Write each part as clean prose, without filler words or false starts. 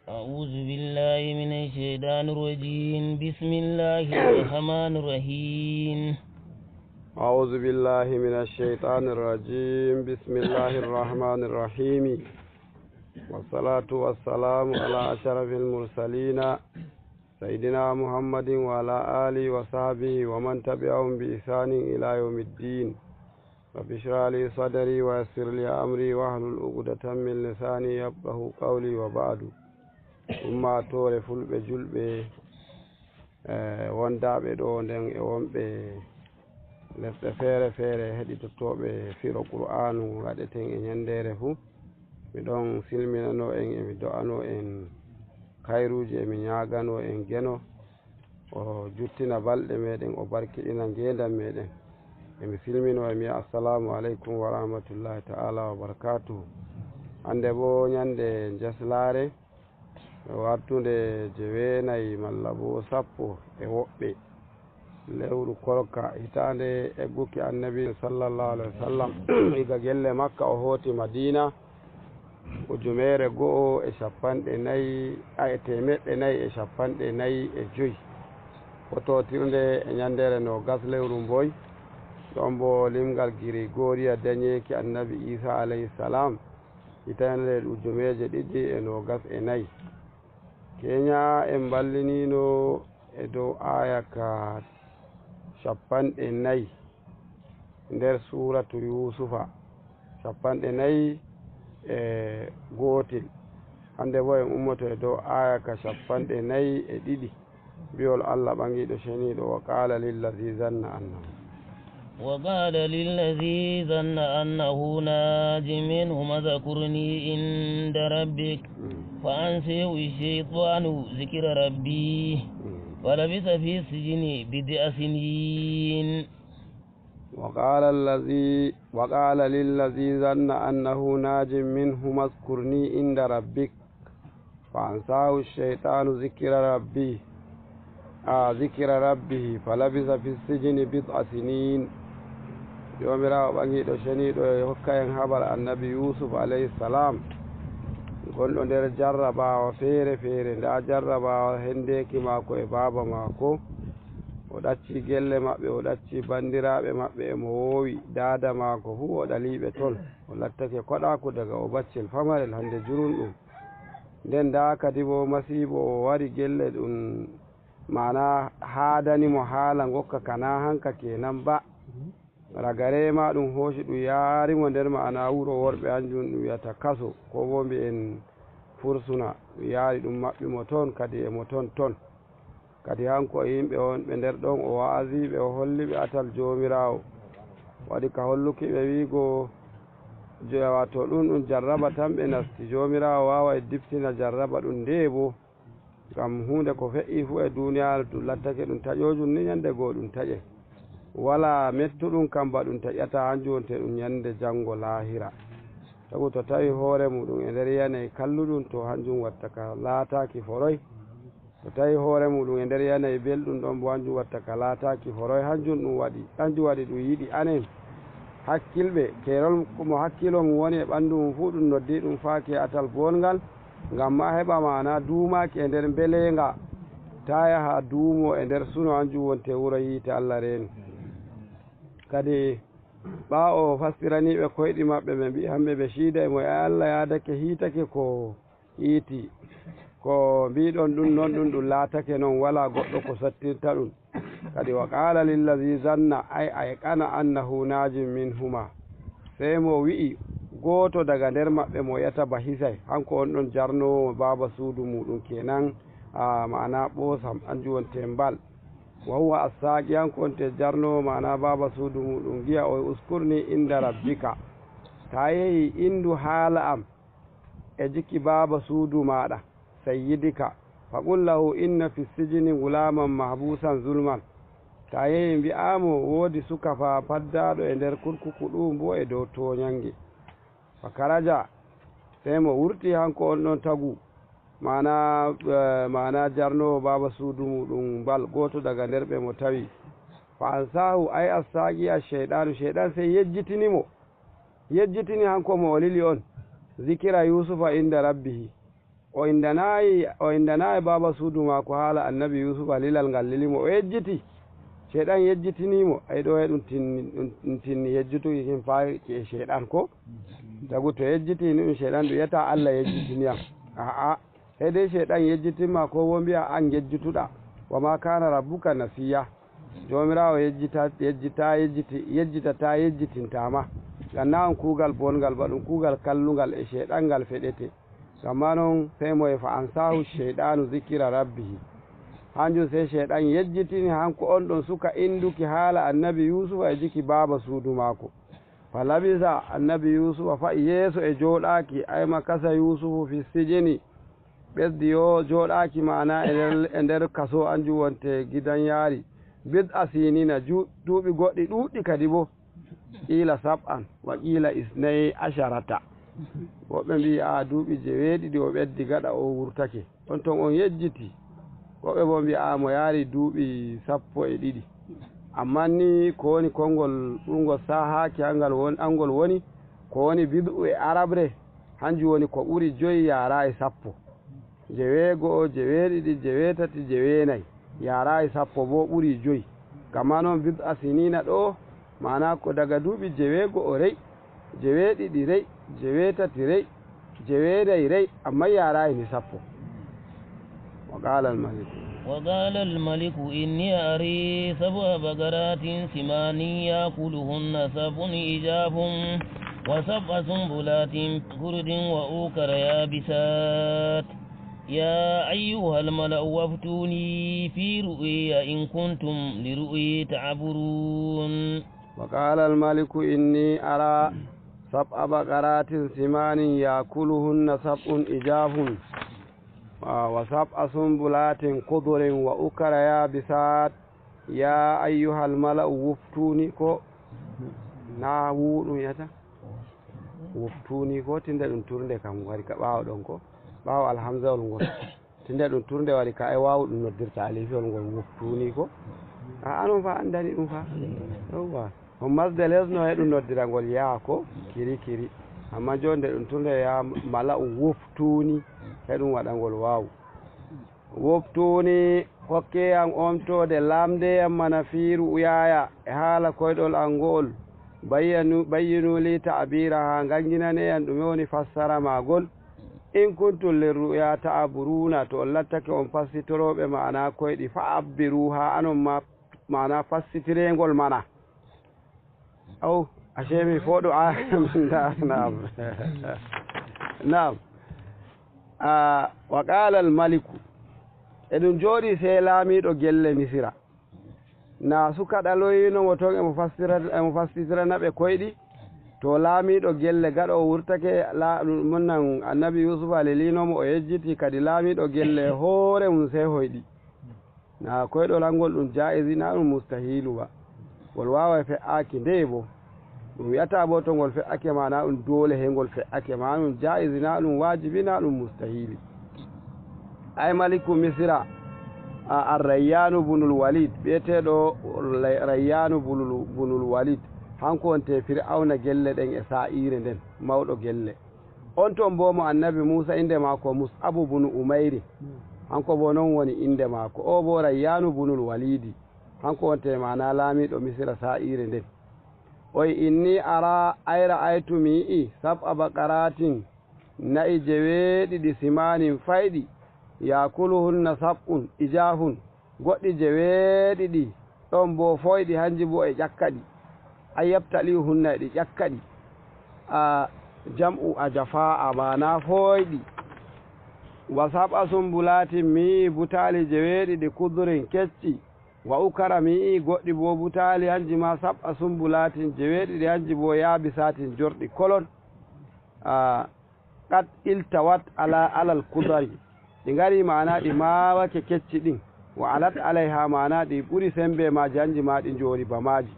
أعوذ بالله من الشيطان الرجيم بسم الله الرحمن الرحيم أعوذ بالله من الشيطان الرجيم بسم الله الرحمن الرحيم والصلاة والسلام على أشرف المرسلين سيدنا محمد وعلى آله وصحبه ومن تبعهم بإحسان إلى يوم الدين رب اشرح لي صدري ويسر لي أمري واحلل عقدة من لساني يفقهوا قولي وبعد ummatore fulɓe julɓe e wondaɓe ɗo nden e wonɓe lesɗe feere feere heɗitottoɓe firo qur'anu gaɗeten e ñandere fuu. Miɗon silminano en, emi do'ano en kayruji, emi ñagano en gueno o juttina balɗe meɗen, o barkiɗina ngendam meɗen. Emi silmino e wiya assalamu aleykum wa rahmatullahi taala wa barakatuhu. Hande bo ñande jeslare wartude jeweenayi malla bo 11 e woɓɓe lewru korka hitande egguki annabi sallllahu alayhi wa sallam iga gelle makka o hooti Madina 1445 a 445, fototirde e ñandere 20 lewru mboy ɗon bo limgal Girigoria dañeki annabi Isa alayhi salam hitande 2024. Keña en ballinino e dow aya ka 40 nder suratu Yusufa 41. Hande bo en ummoto e dow aya ka 42 biyol Allah ɓangiɗo ceniɗo wa qala lillazi zanna annahu وقال للذي ظن أنه ناج منهما اذكرني عند ربك فأنسيه الشيطان ذكر ربه ولبث في السجن بضع سنين. وقال للذي ظن أنه ناج منهما اذكرني عند ربك فأنساه الشيطان ذكر ربه فلبث في السجن بضع سنين. Jomirawo ɓangiɗo ceniɗo e hokka en habar annabi Yusuf alayhi salam gonɗo nder jarrabawa feere feere. Nda jarrabawa hendeki mako e baba mako, o ɗacci gelle maɓɓe, o ɗacci bandiraɓe maɓɓe, emo wowi dada mako fuu, o ɗaliɓe toon, o lattake koɗako daga o baccel famarel hande jurun ɗum. Nden nda kadi bo masibo o wari gelle ɗum mana haadanimo haala gokka kana hanka kenan ba ragare ma ɗum hoosi ɗum yaarimo nder ma'ana wuro worɓe, hanjum ɗum wiyata kaso ko bo mbi'en fursuna. Ɗum yaari ɗum maɓɓimo toon, kadi emo toon toon kadi hanko e yimɓe wonɓe nder ɗon o waasiɓe, o holliɓe atal jomirawo waɗi ka holluki ɓe wiigo wato ɗum ɗum jarraba tan ɓe nasti. Jomirawo wawa e diptina jarraba ɗum nde bo gam hunde ko fe'i fu e duniyaru ɗum lattake ɗum taƴojum ni ñande goo ɗum taƴe wala mettuɗum kam ba ɗum taƴata hanjum wonte ɗum ñande janggo lahira. Sabu to tawi hoore muɗum e nder yanayi kalluɗum to hanjum watta ka laataki foroy, to tawi hoore muɗum e nder yanayi belɗum ɗon bo hanjum watta ka laataki foroy. Hanjum ɗum waɗi hanjum waɗi ɗum yiɗi anen hakkilɓe kerol mo hakkilo mum woni e ɓandu mum fuu ɗum noddi ɗum faaki atal bongal ngam ma heɓa mana duumaki e nder belenga ta yaha duumo e nder suno hanjum wonte wuro yiite Allah reeni. Kadi ɓa o fastiraniɓe koyɗi maɓɓe ɓe mbi hamɓe ɓe siida e mo e Allah yaadake hiitake ko hiiti ko mbiɗon ɗum noon ɗum ɗum laatake noon wala goɗɗo ko sattirta ɗum. Kadi wa qala lillazi zanna ay ayqana annahu najin min huma sey mo wi'i goto daga nder maɓɓe mo yiyata ba hisay hanko on ɗon jarnowo baba suudu muɗum kenan a mana ɓoosam anjum wonte mbal wa huwa assaqi hanko wonte jarnowo mana baba suudu muɗum giya o uskurni inda rabbika ta yehi indu haala am e jikki baba suudu maɗa sayyidika faqul lahu inna fi sijini gulaman mahbusan zulman ta yehi mbiyamo woodi suka fa paddaɗo e nder kurkuku ɗum bo e dow toñange fa karaja sey mo wurti hanko on ɗon tagu mana jarnowo baba suudu muɗum mbal goto daga nder ɓe mo tawi fa ansahu ay assaqi a cheyɗanu cheyɗan sey yejjitinimo yejjitini hanko mo o lili on zikira Yusufa inda rabbihi. O indanayi baba suudu maako haala annabi Yusufa lilal ngal lilimo o yejjiti. Sheɗan yejjitinimo ay ɗo e ɗum tinni yejjutuki kin fa e sheɗan ko tagu to yejjitini ɗum sheɗan ɗum wiyata Allah yejjitiniyam. A'a sai dai sheɗan yejjitinma ko bo mbiya an yejjituɗa. Wama kana rabbuka nasiya, jomirawo yejjitata yejjitintama. Ngam na on kuugal bongal ba ɗum kuugal kallungal e sheɗan ngal feɗete. Amma noon sai mo e fa ansahu sheyɗanu zikira rabbihi, hanjum sai sheɗan yejjitini hanko on ɗon suka induki haala annabi Yusufa e jiki baba suudu maako. Fa labisa annabi Yusufa fa'i yeeso e jooɗaki ayma kasa Yusufu fi sijini, ɓesdi yo jooɗaki mana e nder kaso anjum wonte gidan yaari bid'a sinina duuɓi goɗɗi ɗuuɗɗi kadi bo qila sab'an wa qila isnai asharata. Woɓɓe mbi a duuɓi 7 o ɓeddi gaɗa o wurtake on ton on yejjiti. Woɓɓe bo mbi a mo yaari duuɓi 12. Amma ni ko woni konngol ɓurgol sahaki angol woni ko woni bid'u e arabre hanjum woni ko ɓuri 5 yara e 10, 9, 7, 8, 9 yara e 10 bo ɓuri 5. Kama noon bid'a sinina ɗo mana ko daga duuɓi 9 rey, 7 rey, 8 rey, 9 rey, amma yara e ni 10. وقال الملك وقال الملك إني أري 7 بقرات سمان يأكلهن 7 إجاف و7 سنبلات خضر وأخر يابسات يا أيها الملأ وافتوني في رؤيا إن كنتم لرؤيا تعبرون. وقال الملك إني أرى 7 بقرات سمان يأكلهن 7 إجاف و7 سنبلات خضر وأخر يابسات يا أيها الملأ وافتوني ko na wuɗum yata woftuni ko tinde ɗum turde kam wari ka ɓaawo ɗon ko ɓaawo alhamzawol ngol tinde ɗum turde wari ka e wawu ɗum noddirta alifewol ngol woftuni ko a anon fa andani ɗum fa yawwa on masde lesno e ɗum noddira ngol yaa ko kiri kiri. Amma jonde ɗum turde ya mala'u woftuni e ɗum waɗa ngol wawu woftuni hokkeyam omtode lamdeyam mana fiiru uyaya e haala koyɗol an ngol bayyinu li ta'bira ha ganginaneyam ɗume woni fassara magol. In kuntum lirruya ta'buruna to on lattake on fassitoroɓe mana koyɗi fa abbiruha anon ma mana fassitirengol mana aw ashe mi foɗo naam naam. Wa qala al maliku eɗum jooɗi sey laamiɗo gelle Misira na suka ɗaloyinomo toon emo fassitirana ɓe koyɗi. To laamiɗo gelle gaɗo o wurtake munnan annabi Yusufa lelinomo o yejjiti kadi laamiɗo gelle hoore mum sey hoyɗi. Na koyɗol angol ɗum jaisi na ɗum mustahilu ba ngol wawa fe'aki nde bo ɗum wiyata bo to ngol fe'ake ma na ɗum doole he ngol fe'ake ma ɗum jaisi na ɗum wajibi na ɗum mustahili. Ay maliku Misira Arrayyanu bunul Walid biyeteɗo Rayyanu bunul Walid hanko wonte Fir'auna gelle ɗen e sa'ire nden mawɗo gelle on ton bo mo annabi Musa inde maako Mus'abu bunu Umayri hanko bo non woni inde maako o bo Rayyanu bunul Walidi hanko wonte mana laamiɗo Misira sa'ire nden. Oy inni ara ay ra'aytu mi yi'i 7 baqaratin na'i 7 simanin fayɗi yakuluhunna 7 ijafun goɗɗi 7 ɗon bo foyɗi hanji bo e ƴakkaɗi ay yabtalihunna ɗi ƴakkaɗi a jam'u a jafa'a mana foyɗi. Wa 7 sumbulatin mi butali 7 kudurin kecci wa ukara mi yi'i goɗɗi bo butali hanji ma 7 sumbulatin 7 hanji bo yabisatin jorɗi kolon a qad iltawat ala alal kudari ɗi ngari mana ɗi mawake kecci ɗin wa alat alayha mana ɗi ɓuri sembe maji hanji ma ɗi joori bamaji.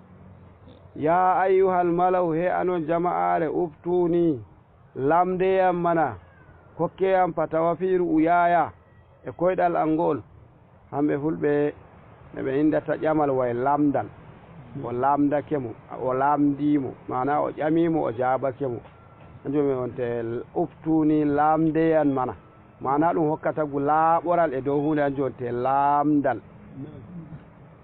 Ya ayyuhal malau he anon jama'are uftuni lamdeyam mana kokkeyam fatawa fiiru uyaya e koyɗal angol. Hamɓe fulɓe ɓe indata ƴamal way lamdal o lamdake mo o lamdimo mana o ƴamimo o jabake mo hanjum wonte uftuni lamdeyan mana. Mana ɗum hokka tagu laaɓoral e dow hunde hanjum wonte laamdal.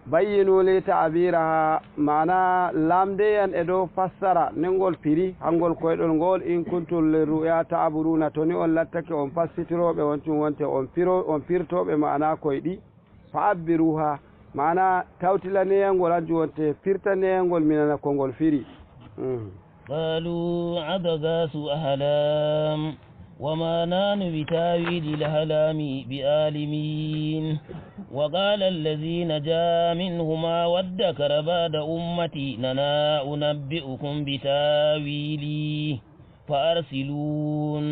Bayyinu li ta'biraha, mana lamdeyan e dow fassara nengol firi hangol koyɗol ngol, in kuntum lirruya ta'buruna, to ni on lattake on fassitiroɓe woncum wonte on piro on pirtoɓe mana koyɗi, fa abbiruha, mana tawtilaneyangol hanjum wonte pirtaneyangol minana kongol firi. Qalu adgasu ahlam وما نحن بتاويل الأحلام بعالمين. وقال الذي نجا منهما وادكر بعد أمتي لنا أنبئكم بتاويله فأرسلون.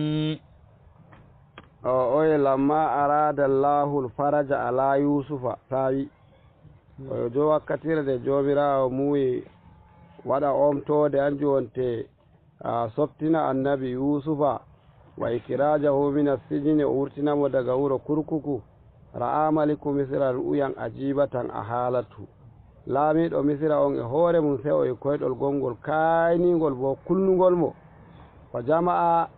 Oye lamma arada llahu lfaraja ala yusufa tawi oyo jo wakkatire nde jomirawo muuyi waɗa omtode hanjum wonte softina annabi yusufa wa ikrajahu min assijini, o wurtinamo daga wuro kurkuku. Ra'a maliku misira ru'uyan ajibatan a haalatu, laamiɗo misira on e hoore mum sey o e koyɗol gongol kayningol bo kullugol mo. Fa jama'a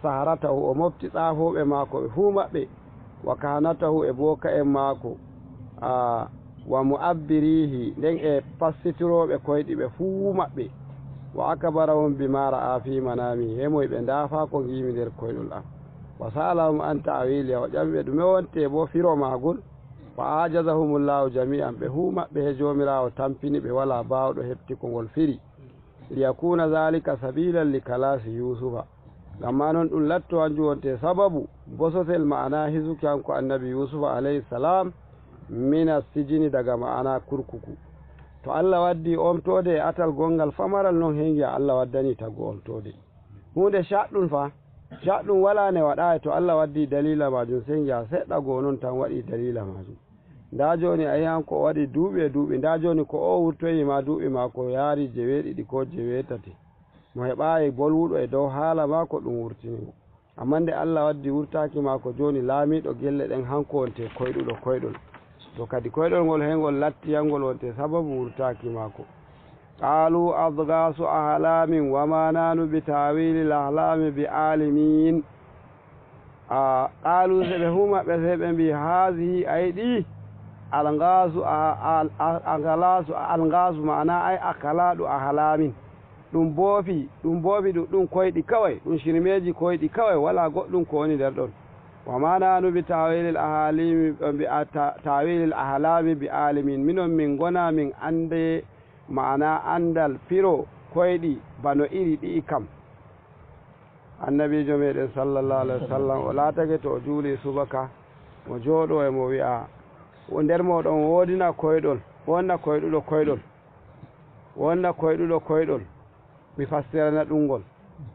saharatahu, o mofti tsafoɓe maako ɓe fuu maɓɓe, wa kahanatahu e boka en maako, wa mu'abbirihi nden e passitiroɓe koyɗi ɓe fuu maɓɓe. Wa akbarahum bima ra'a fi manami, hemoy ɓe ndaafa ko ngimi nder koyɗol am. Wa sa'alahum an ta'wiliha, o ƴami ɓe ɗume wonte bo firo magol. Fa ajazahumullahu jami'an, ɓe fuu maɓɓe he jomirawo tampini ɓe, wala bawɗo heɓti ko ngol firi. Liyakuna zalika sabilan li kalasi yusufa, gamma noon ɗum latto hanjum wonte sababu bososel ma'ana hisuki hanko annabi yusufa alayhi salam mina sijini daga ma'ana kurkuku. To Allah waddi omtode e atal gongal famaral noon hengiya Allah waddani tagu omtode hunde shaɗɗum fa shaɗɗum wala ne waɗayi. To Allah waddi dalila majum sey giya seɗɗa goo noon tan waɗi dalila majum. Nda joni a yiyan ko o waɗi duuɓi e duuɓi, nda joni ko o wurtoyima duuɓi mako yaari 7 ko 8, mo heɓayi bolwuɗo e dow haala mako ɗum wurtinimo. Amma nde Allah waddi wurtaki mako joni laamiɗo gelle ɗen hanko wonte koyɗuɗo koyɗol. To kadi koyɗol ngol hengol lattiyangol wonte sababu wurtaki mako. Qalu adgasu ahlamin wama nanu bi tawili lahlami bi alimin. Qalu se ɓe fu maɓɓe sey ɓe mbi haasihi ay ɗi algasu algasu algasu mana ay akalaɗu ahlamin, ɗum boofi ɗum boofi ɗum koyɗi kawai, ɗum shirmeji koyɗi kawai, wala goɗɗum ko woni nder ɗon. Wama nanu bi tawilil ahalimi bi tawilil ahlami bi alimin, minon min gona min ande ma'ana andal firo koyɗi bano iri ɗi'i kam. Annabijo meɗen sallallahu alaihi wasallam o laatake to o juuli subaka mo jooɗo e mo wi'a nder moɗon woodina koyɗol, wonna koyɗuɗo koyɗol, wonna koyɗuɗo koyɗol, mi fassirana ɗum ngol.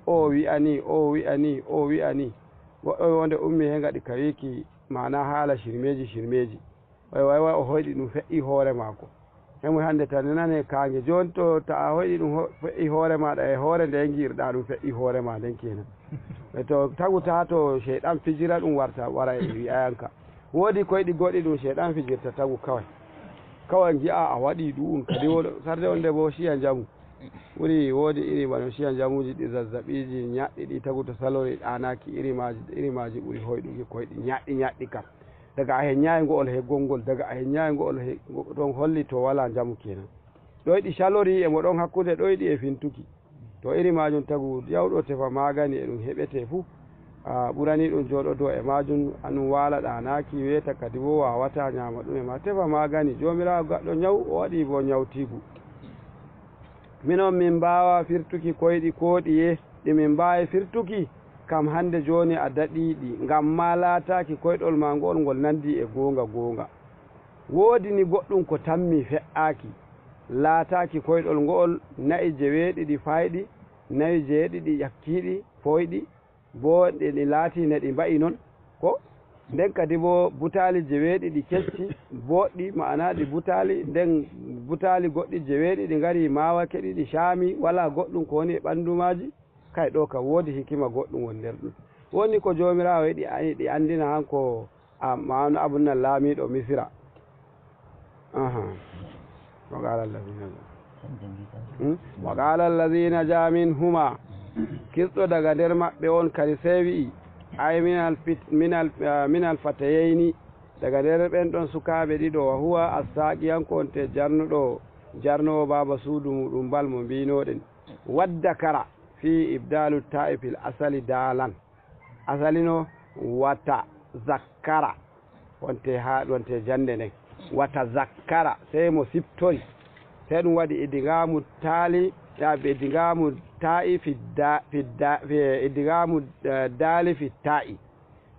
O wi'ani o wi'ani o wi'ani goɗɗo wonde ummi he gaɗi ka wiki mana haala shirmeji shirmeji, o way way o hoyɗi ɗum fe'i hoore maako. Hemo hande tan nane kaange joni to ta a hoyɗi ɗum fe'i hoore maɗa e hoore nde girɗa ɗum fe'i hoore ma nden kenan. E to tagu ta to cheyɗan fijira ɗum warta wara e wi'ayanka. Woodi koyɗi goɗɗi ɗum cheyɗan fijirta tagu kawai kawai gi'a a waɗi ɗum kadi sarde on nde bo shiya jamu ɓuri woodi iri bano shiya jamuji ɗi zazzaɓiji ñaɗɗi ɗi tagu to salori ɗanaki iri maji iri maji ɓuri hoyɗuki koyɗi ñaɗɗi ñaɗɗi kam. Daga a heññayi ngo'ol he gongol, daga a heññayi ngo'ol he ɗon holli to wala jamu kenan. Ɗoyɗi calori emo ɗon hakkunde ɗoyɗi e fintuki. To iri majum tagu yawɗo tefa magani e ɗum heɓete fuu a ɓurani ɗum jooɗodo e majum anum waala ɗanaki weeta kadi bo wawata ñama ɗum e ma tefa magani. Jomirawo gaɗɗo ñaw o waɗi bo ñawtigu. Minon min mbawa firtuki koyɗi koɗiye ɗi min mbawi firtuki kam hande joni a daɗiɗi, ngam ma laataki koyɗol ma ngol ngol nandi e gonga gonga. Woodi ni goɗɗum ko tammi fe'aki laataki koyɗol ngol na'i 7 fayɗi, na'i 7 ƴakkiɗi foyɗi, bo ɗi laati ne ɗi mba'i noon ko nden kadi bo butaali 7 kecci boɗɗi, ma'ana ɗi butaali, nden butaali goɗɗi 7 ngari mawake ɗiɗi caami, wala goɗɗum ko woni e ɓanndu maaji. Kay ɗo kam woodi hikima goɗɗum woni nder ɗum. Woni ko jomirawo yiɗi ɗi anndina hanko ma'ana abunnan laamiɗo Misira. Wa qala alladhina ja minhuma, kisɗo daga nder maɓɓe on kadi sey wi'i Ay minal fatayeyni, daga nder ɓen ɗon sukaɓe ɗiɗo, wa huwa assaqiyanko on te jarnuɗo, jarnowo baba suudu muɗum bal mo mbinoɗen. Wadda kara fi ibdalu ta'i fil asali dalan, asali no wata zakkara wonte ha wonte jande nden wata zakkara, sey mo siptori, sey ɗum waɗi idigamu taali yaɓe idigamu ta'i fidda fidda idigamu daali fi ta'i,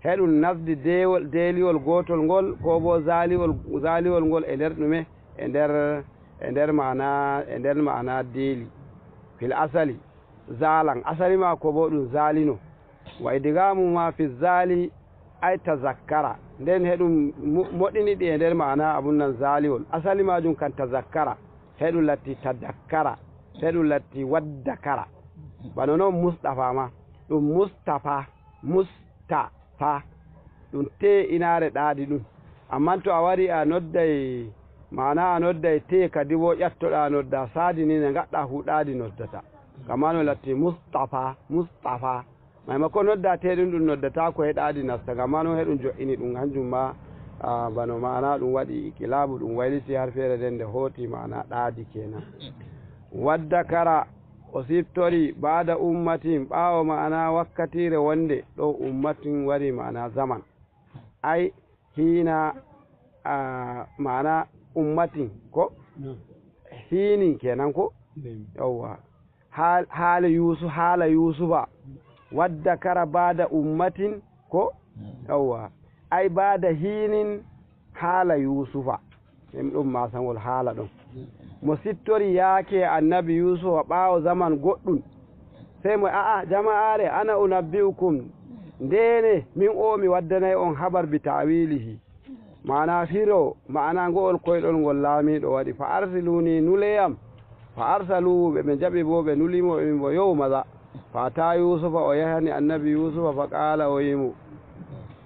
heɗum nasdi dewol deliwol gotol ngol, ko bo zaliwol ngol e nder ɗume e nder mana, e nder mana deeli fil asali zalan, asali ma ko bo ɗum zalino wa idigamu ma fi zali ay tazakkara, nden heɗum moɗini ɗi e nder mana abun nan zaliwol, asali majum kan tazakkara, heɗum latti tadakkara, heɗum latti waddakara. Bano noon Mustafa ma ɗum Mustafa, Mustafa ɗum te inare ɗaadi ɗum, amma to a wari a nodday mana a nodday te kadi bo ƴattoɗa nodda saadi ni ne gaɗɗa fu ɗaadi noddata, kama no latti Mustafa, Mustafa maimako nodda te ɗum noddata ko heɗaadi nasta, ngam no heɗum jo'ini ɗum hanjum ma bano mana ɗum waɗi ikilabu, ɗum wayliti har feere nden nde hooti mana ɗaadi kenan. Wadda kara o siftori bada ummatin ɓaawo mana wakkatire wonde ɗo ummatin wari mana zaman ay hiina mana ummatin ko hinin kenan ko yawwa haala Yusuf, haala Yusufa wadda kara bada ummatin ko yawwa ay bada hinin haala Yusufa en ɗum masangol haala ɗon mo sittori yaake annabi Yusufa ɓaawo zaman goɗɗum, sey mo a'a jama'are ana unabbi'ukum ndene min o mi waddanayi on habar bi tawilihi mana firo mana ngo'ol koyɗol ngol laamiɗo waɗi, fa arsiluni nuleyam, fa arsaluhu ɓe jaɓi bo ɓe nulimo ɓe bo yow maza fa ta Yusufa o yahani annabi Yusufa fa qala o yimo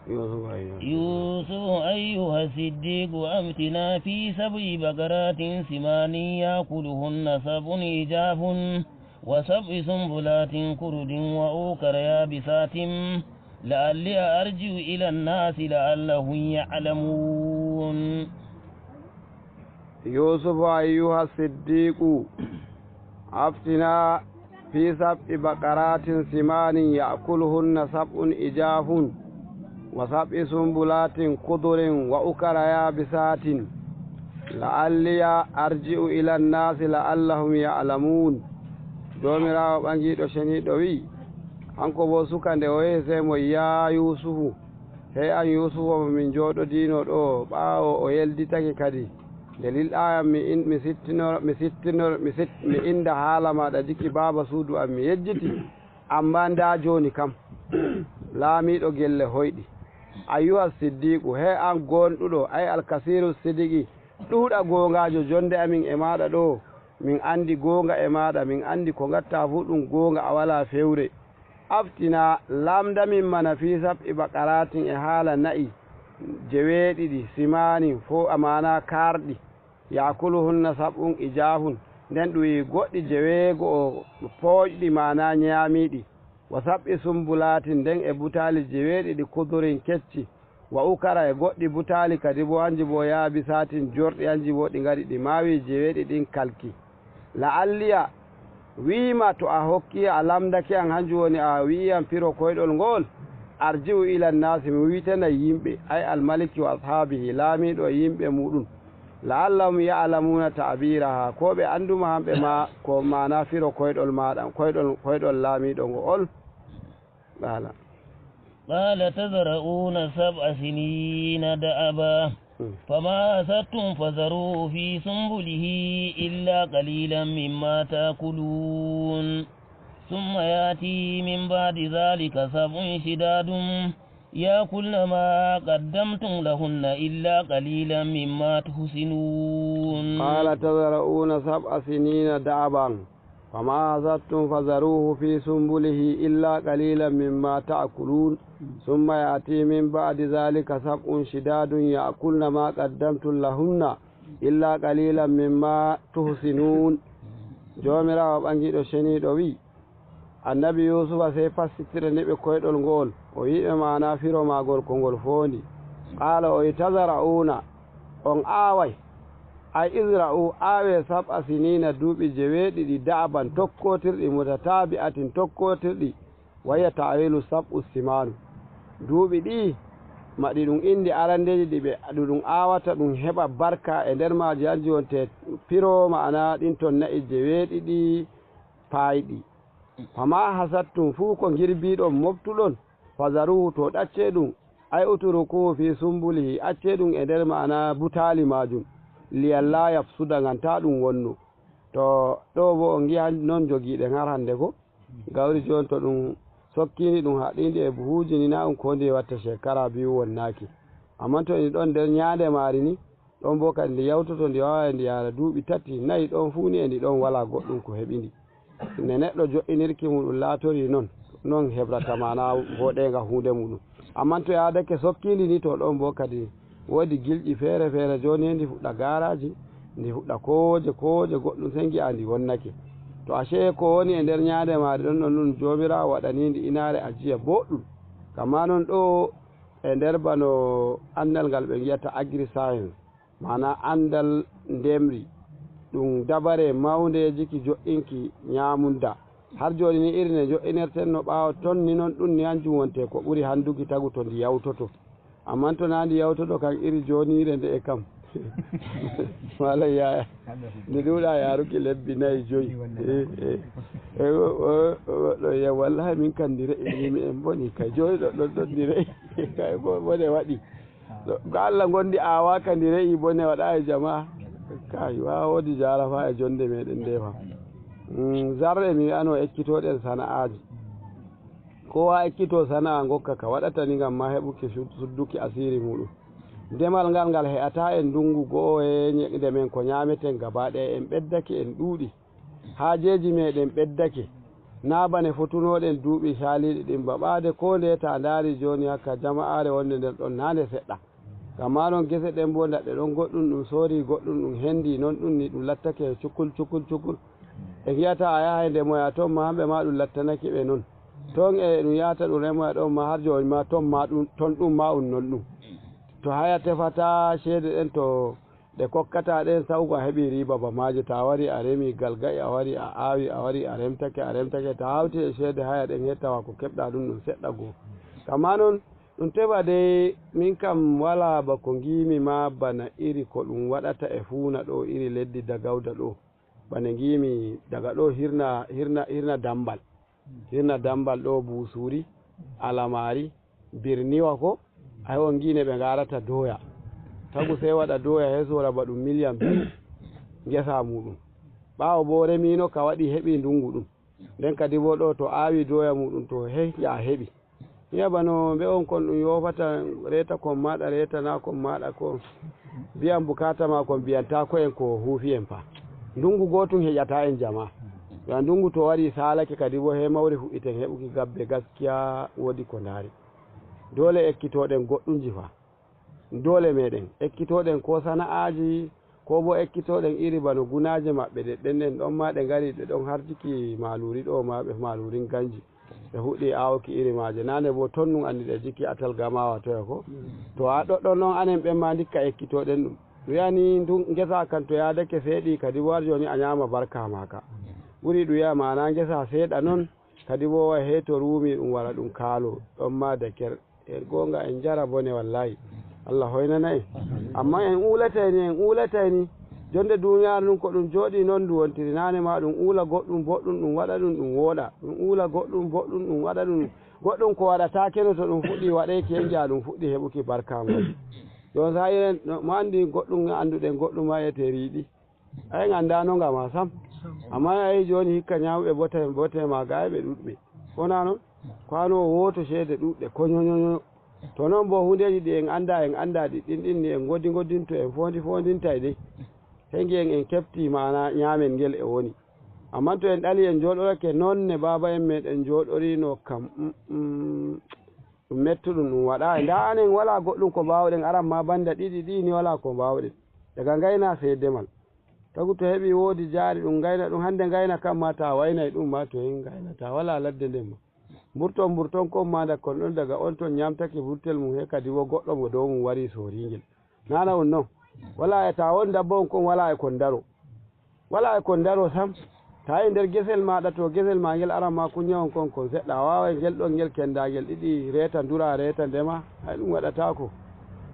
يوسف. يوسف أيها الصديق أفتنا في سبع بقرات سمان يأكلهن سبع عجاف وسبع سنبلات خضر وأخر يابسات لعلي أرجع إلى الناس لعلهم يعلمون. يوسف أيها الصديق أفتنا في سبع بقرات سمان يأكلهن سبع عجاف وسبع سنبلات خضر وأخر يابسات لعلي أرجع إلى الناس لعلهم يعلمون. Jomirawo ɓangiɗo ceniɗo wi hanko bo suka nde o yehi sey mo ya Yusufu, sey an Yusufu mo min joɗodino ɗo ɓaawo o yelditake kadi nde lilɗayam mi sittino mi sittino mi sit mi inda haala maɗa jikki baba suudu am mi yejjiti, amma nda joni kam laamiɗo gelle hoyɗi. Ayyuha siddiqu he an gonɗuɗo ay alkasiru sidiki ɗuuɗa gongajo jonde amin e maɗa ɗo min andi gonga e maɗa, min andi ko gatta fu ɗum gonga a wala fewre. Aftina lamdamin mana fi sab'i bakaratin e haala na'i jeweeɗiɗi simani fo amana karɗi yakuluhunna sab'un ijahun, nden ɗum wi goɗɗi jeweego o pooƴɗi mana ñaamiɗi, wa sab'i sumbulatin nden e butali jeweeɗiɗi kudurin kecci, wa ukara e goɗɗi butali kadi bo hanji bo yaabisatin jorɗi hanji bo ɗi ngari ɗi mawi jeweeɗi ɗin kalki. La'alliya wiima to a hokki a lamdake an hanjum woni a wiyam firo koyɗol ngol arji'u ila nnasi mi witana yimɓe ay almaliki wa ashabihi laamiɗo e yimɓe muɗum la'allahum ya'lamuna ta'biraha ko ɓe anduma hamɓe ma ko mana firo koyɗol maɗa koyɗol laamiɗo ngo ol ala. قال تزرعون 7 سنين دأبا فما حصدتم فذروه في سنبله إلا قليلا مما تأكلون ثم يأتي من بعد ذلك 7 شداد يأكلن ما قدمتم لهن إلا قليلا مما تحسنون. قال تزرعون 7 سنين دأبا فما حصدتم فذروه في سنبله إلا قليلا مما تأكلون ثم يأتي من بعد ذلك 7 شداد يأكلن ما قدمتم لهن إلا قليلا مما تحسنون. Jomirawo ɓangiɗo ceniɗo wi Annabi Yusufa sey fassitirani ɓe koyɗol ngol, o wiɓe mana firo magol ko ngol fondi. Qala o wi tasara'una, on aaway, ay isra'u, aawe sab'a sinina, duuɓi 7 da'aban tokkotirɗi, mutatabi'atin tokkotirɗi, waya tawilu sab'u simanu, duuɓi ɗi maɗi ɗum indi arandeji ɗi ɓe ɗum aawata, ɗum heɓa barka e nder maji, hanjum wonte piro ma'ana ɗin toon na'i 7 payɗi. Fama hasattum, fuu ko girbiɗon moftuɗon, fasaruhu, to ɗacce ɗum, ay uturukuhu fi sumbulihi, acce ɗum e nder ma'ana butali majum, liyalla yafsuda, gam ta ɗum wonno. To ɗo bo on giya noon jogiiɗen har hande ko gawri joni, to ɗum sokkini ɗum haɗindi e buhuji ni na ɗum ko ndi watta shekara 2 wonnaki, amma to ndi ɗon nder ñande maari ni ɗon bo kadi ndi yawtoto, ndi wawa ndi yara duuɓi 3 4 ɗon fuu ni e ndi ɗon wala goɗɗum ko heɓindi. Ne neɗɗo jo'inirki muɗum laatori noon noon heɓrata mana voɗenga hunde muɗum, amma to yaadake sokkindi ni, to ɗon bo kadi woodi gilƴi feere feere, joni ndi fuɗɗa garaji, ndi fuɗɗa kowoje kowoje goɗɗum, sen gi'a ndi wonnake. To ace ko woni e nder ñaande maari ɗon ɗon ɗum jomirawo waɗanindi inare ajiya boɗɗum. Kama noon ɗo e nder bano andal ngal ɓe giyata agri science, mana andal ndemri, ɗum dabare mawdeji ki jo'inki ñamunda har joni ni iri ne jo'inirten no ɓaawo toon ni noon ɗum ni hanjum wonte ko ɓuuri handuki tagu to ndi yawtoto. Amma to na ndi yawtoto kam iri jonire nde e kam wala yaya ndi ɗuuɗa yaruki lebbi 4 5. Ɗo ya wallahi min kam ndi re'i mi en boni kay joni ɗo ɗon ɗon ndi re'i kay bone waɗi ko Allah gondi awaka ndi re'i bone waɗa e jama'a kay wa wodi jara fa e jonde meɗen nde fa. Zarre mi wiyano ekkitoɗen sana'aji, kowa ekkito sana'a gokka ka waɗata ni gam ma heɓuki sudduki asiri muɗum. Ndemal ngal ngal he'ata en ndungu go'o e nde men ko ñameten gaba ɗaya, en ɓeddake en ɗuuɗi, haajeji meɗen ɓeddake, na bane fotunoɗen duuɓi caliɗi ɗin ba ɓaade ko nde ta daari joni hakka jama'are wonde nder ɗon nande seɗɗa. Amma noon gese ɗen bo daɗɗe ɗon goɗɗum ɗum soori, goɗɗum ɗum hendi noon ɗum ni ɗum lattake cukul cukul cukul. E giyata a yaha ndemoya toon ma hamɓe ma ɗum lattanake ɓe noon toon e ɗum yahata ɗum remoya ɗon ma har joni ma toon ma ɗum toon ɗum ma um noon ɗum to haya tefata ceede ɗen to ɗe kokkata ɗen sawgo a heeɓi riba ba maje. Ta wari a remi galgayi, a wari a awi, a wari a remtake, a remtake, ta hawti e ceede haya ɗen hettawa ko keɓɗa ɗum ɗum seɗɗa goo. Amma noon ɗum tefa dai min kam wala bako gimi ma bana iri ko ɗum waɗata e fuuna ɗo, iri leddi dagawda ɗo bana gimi daga ɗo hirna hirna hirna dambal, hirna dambal ɗo busuri alamari birniwa ko ay on gine ɓe garata doya tagu sey waɗa doya hesora ba ɗum million 2 gesa muɗum. Ɓaawo bo remino ka waɗi heɓi ndungu ɗum, nden kadi bo ɗo to awi doya muɗum to hey ya heɓi iya bano ɓe on kon ɗum yofata reta kon maɗa reta na kon maɗa ko biyan bukata ma kon biyanta ko en ko huufi en fa ndungu gotum heƴata en jama. Ya ndungu to wari salake kadi bo he mawri fuɗɗiten heɓuki gabbe gaskiya wodi ko ndaari. Dole ekkitoɗen goɗɗumji fa, dole meɗen ekkitoɗen ko sana'aji, ko bo ekkitoɗen iri bano gunaje maɓɓe ɗe ɗen ɗon ma ɗe ngari ɗe ɗon harjiki maluri ɗo ma ɓe malurin ganji ɓe fuɗɗi awki iri maje nane bo toon ɗum andi ɗe jikki atal gamawa toya ko to a ɗoɗɗon noon anen ɓen ma dikka ekkitoɗen ɗum. Wiyani gesa kan to yadake seeɗi kadi bo har joni a ñama barka maka ɓuuri ɗum wiya mana gesa seeɗa noon kadi bo way hey to ruumi ɗum wara ɗum kaalo ɗon ma daker e gonga en jara bone wallahi Allah hoynana en. Amma en ulatayni en ulatayni jonde duniyaru ɗum ko ɗum jooɗi noon ndu wontiri nane ma ɗum uula goɗɗum boɗɗum ɗum waɗa ɗum ɗum wooɗa ɗum uula goɗɗum boɗɗum ɗum waɗa ɗum goɗɗum ko waɗatakeno to ɗum fuɗɗi waɗeki en jiya ɗum fuɗɗi heɓuki barka muɗum. Jon sa yiren mo andi goɗɗum anduɗen goɗɗum ma wiyete riiɗi ayen andanoga ma sam, amma ayi joni hikka ñamɓe bote bote ma ga ɓe ɗuɗɓe wona noon kwano woto ceede ɗuɗɗe ko ñoñoño. To noon bo hundeji ɗi en anda en anda ɗi ɗin ɗin ni en godi godinto en fondi fondintay dey hengi en en kefti mana ñamen ngel e woni. Amma to en ɗali en jooɗorake noon ne baba en meɗen jooɗorino kam ɗum mettuɗum ɗum waɗa nda anen wala goɗɗum ko mbawɗen aran ma banda ɗiɗi ɗi ni wala ko mbawɗen daga ngayna sey demal. Tagu to heɓi woodi jaari ɗum gayna ɗum hande gayna kam ma ta waynay ɗum ma to hen gaynata wala ladde nden ma mburton mburton kon ma kon ɗon daga on toon ñamtake burtel mum he kadi bo goɗɗo mo dow mum wari soringel nana on noon wala e ta won dabba on kon wala e kon daro wala e kon daro sam. Ta yi nder gesel maɗa to gesel ma ngel aran ma kuñawon kon kon seɗɗa a wawai ngel ɗon ngel kendagel ɗiɗi reta ndura reta ndema hay ɗum waɗatako.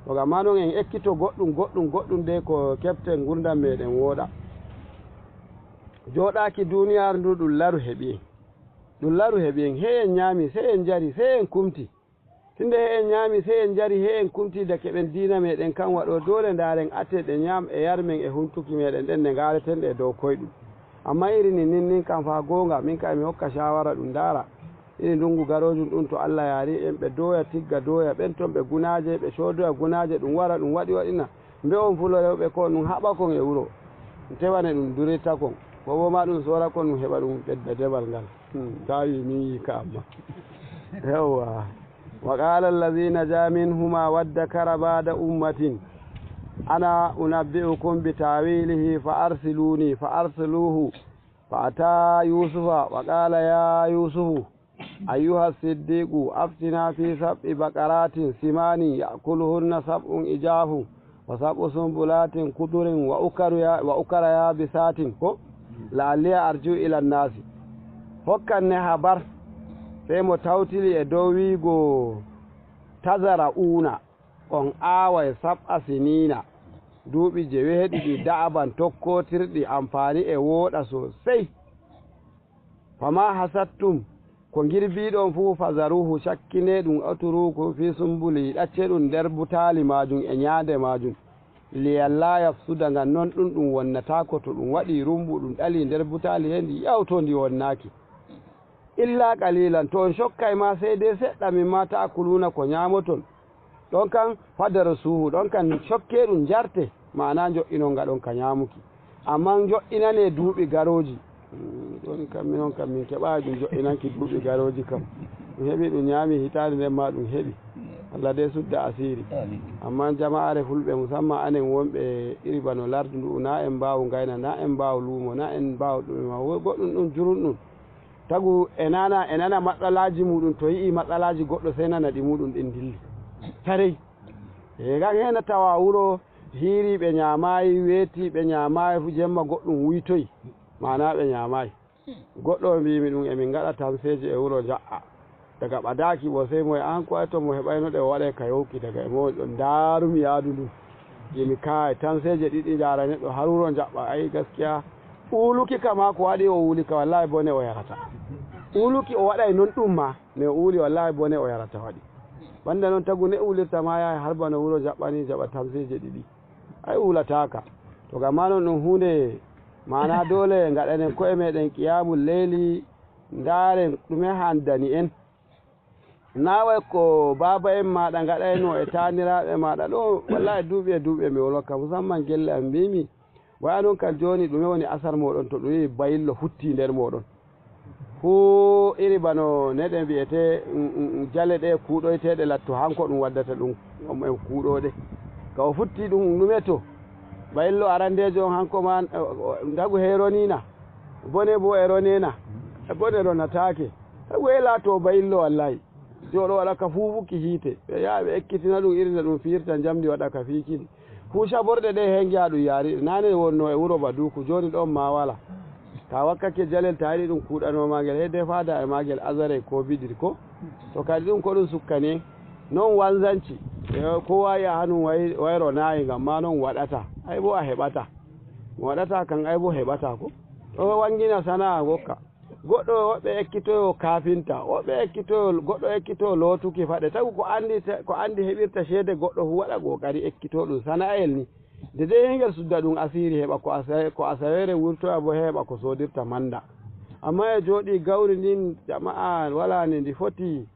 To gam ma noon en ekkito goɗɗum goɗɗum goɗɗum de ko keften gurdam meɗen wooɗa. Joɗaki duniyaru ndu ɗum laru heeɓi en, ɗum laru heeɓi en, he en ñaami se en jari se en kumti, tinde he en ñaami se en jari he en kumti da keɓen diina meɗen kan waɗo dole ndaren atte ɗe ñaam e yar men e humtuki meɗen ɗen nde gareten ɗe dow koyɗum. Amma iri ni nin nin kam fa gonga min kam mi hokka shawara ɗum ndara iri ndungu garojum ɗum to Allah yaari en ɓe doya tigga doya ɓen toon ɓe gunaje ɓe codoya gunaje ɗum wara ɗum waɗi waɗina mbe on fulo rewɓe ko ɗum haɓa kon e wuro ɗum tewane ɗum durirta kon bobo ma ɗum sora kon ɗum heɓa ɗum ɓedda demal ngal tawi min yi ka amma yawwa. Wa qala allazi naja minhuma waddakara bada ummatin ana unabbi'ukum bi tawilihi fa arsiluni fa arsiluhu fa ata yusufa wa qala ya yusufu ayyuha siddiqu aftina fi sab'i baqaratin simani ya'kuluhunna sab'un ijafu wa sab'u sumbulatin kudurin wa ukara yabisatin ko la'alli arju ila nnasi. Hokkanne habar sai mo tawtili e dow wiigo tazara una on aaway sab'a sinina duuɓi jeweeɗiɗi da'aban tokkotirɗi amfani e wooɗa sosai. Fama hasattum ko girbiɗon fuu fazaruhu cakkine ɗum aturuku fi sumbuli ɗacce ɗum nder butali majum e ñaande majum liyalla yafsuda ngam noon ɗum ɗum wonnatako to ɗum waɗi rumbu ɗum ɗali nder butali he ndi yawto ndi wonnaki illa qalilan to on cokkay ma sey dei seɗɗa min ma ta'kuluna ko ñamoton ɗon kan fadara suhu ɗon kan cokke ɗum jarte mana jo'ino ngaɗon ka ñamuki amma jo'inane duuɓi garoji ɗon kam minon kam min keɓayi ɗum jo'inanki duuɓi garoji kam ɗum heeɓi ɗum ñaami hitande nden ma ɗum heeɓi Allah de sudda asiri. Amma jama'are fulɓe musamman anen wonɓe iri bano lardu ndu na en mbawu gayna na en mbawu luumo na en mbawu ɗum ma goɗɗum ɗum jurun ɗum tagu e nana e nana matsalaji muɗum to yii matsalaji goɗɗo sey nana ɗi muɗum ɗin dilli tarey e gan hena tawa wuro hiiri ɓe ñaamayi weeti ɓe ñaamayi fu jemma goɗɗum wuytoyi mana ɓe ñaamayi goɗɗo mbimi ɗum emin gaɗa tamseje e wuro ja'a daga ɓadaki bo sey moye an ko ay to mo heɓayno ɗe o waɗay ka yowki daga e mo ɗon darumi yaadu ndu jimi kay tamseje ɗiɗi jara neɗɗo har wuro jaɓɓa ayi gaskiya uluki kama ko waɗi o wuli ka wallahi bone o yarata uluki o waɗay noon ɗum ma ne uuli wallahi bone o yarata waɗi banda noon tagu ne ulirta ma yaha har bano wuro jaɓɓani jaɓa tamseje ɗiɗi ay ulataka to gam ma noon ɗum hunde mana dole gaɗanen koye meɗen qiyamul leyli ndaren ɗume handani en naway ko baba en maɗa gaɗayno e taniraɓe maɗa ɗo wallahi duuɓi e duuɓi mi wolokka musamman gelle am mbimi waya noon kam joni ɗume woni asar moɗon to ɗum wi bayillo futti nder moɗon fu iri bano neɗe mbiyete jale ɗe kuɗoyteɗe latto hanko ɗum waddata ɗum en kuɗoɗe ka o futti ɗum ɗume to bayillo arandejo on hanko ma dagu heronina bone bo e ronena bone ronatake tagu e laato bayillo wallahi joɗo waɗa ka fufuki hiite ɓe yaha ɓe ekkitina ɗum irina ɗum fiirta jamdi waɗa ka fiikini fu caborɗe ɗe hen giya ɗum yaari nane wonno e wuro Baduku joni ɗon ma wala ta wakkake jalel ta yiɗi ɗum kuɗanomagel he fada e magel azare ko bidir ko to kadi ɗum ko ɗum sukkani noon wanzanci kowa yiya hanum wayro nayi ngam ma noon waɗata ay bo a heɓata waɗata kan ay bo heɓata ko ɗo wangina sana'a gokka goɗɗo woɓɓe ekkitoyo kafinta woɓɓe ekkitoyo goɗɗo ekkitoyo lootuki faɗe tagu ko andi ko andi heɓirta ceede goɗɗo fu waɗa kokari ekkito ɗum sana'el ni de de hengel sudda ɗum asiri heɓa ko asawere wurtoya bo heɓa ko sodirta manda amma e jooɗi gawri ndin jama'a wala ni ndi foti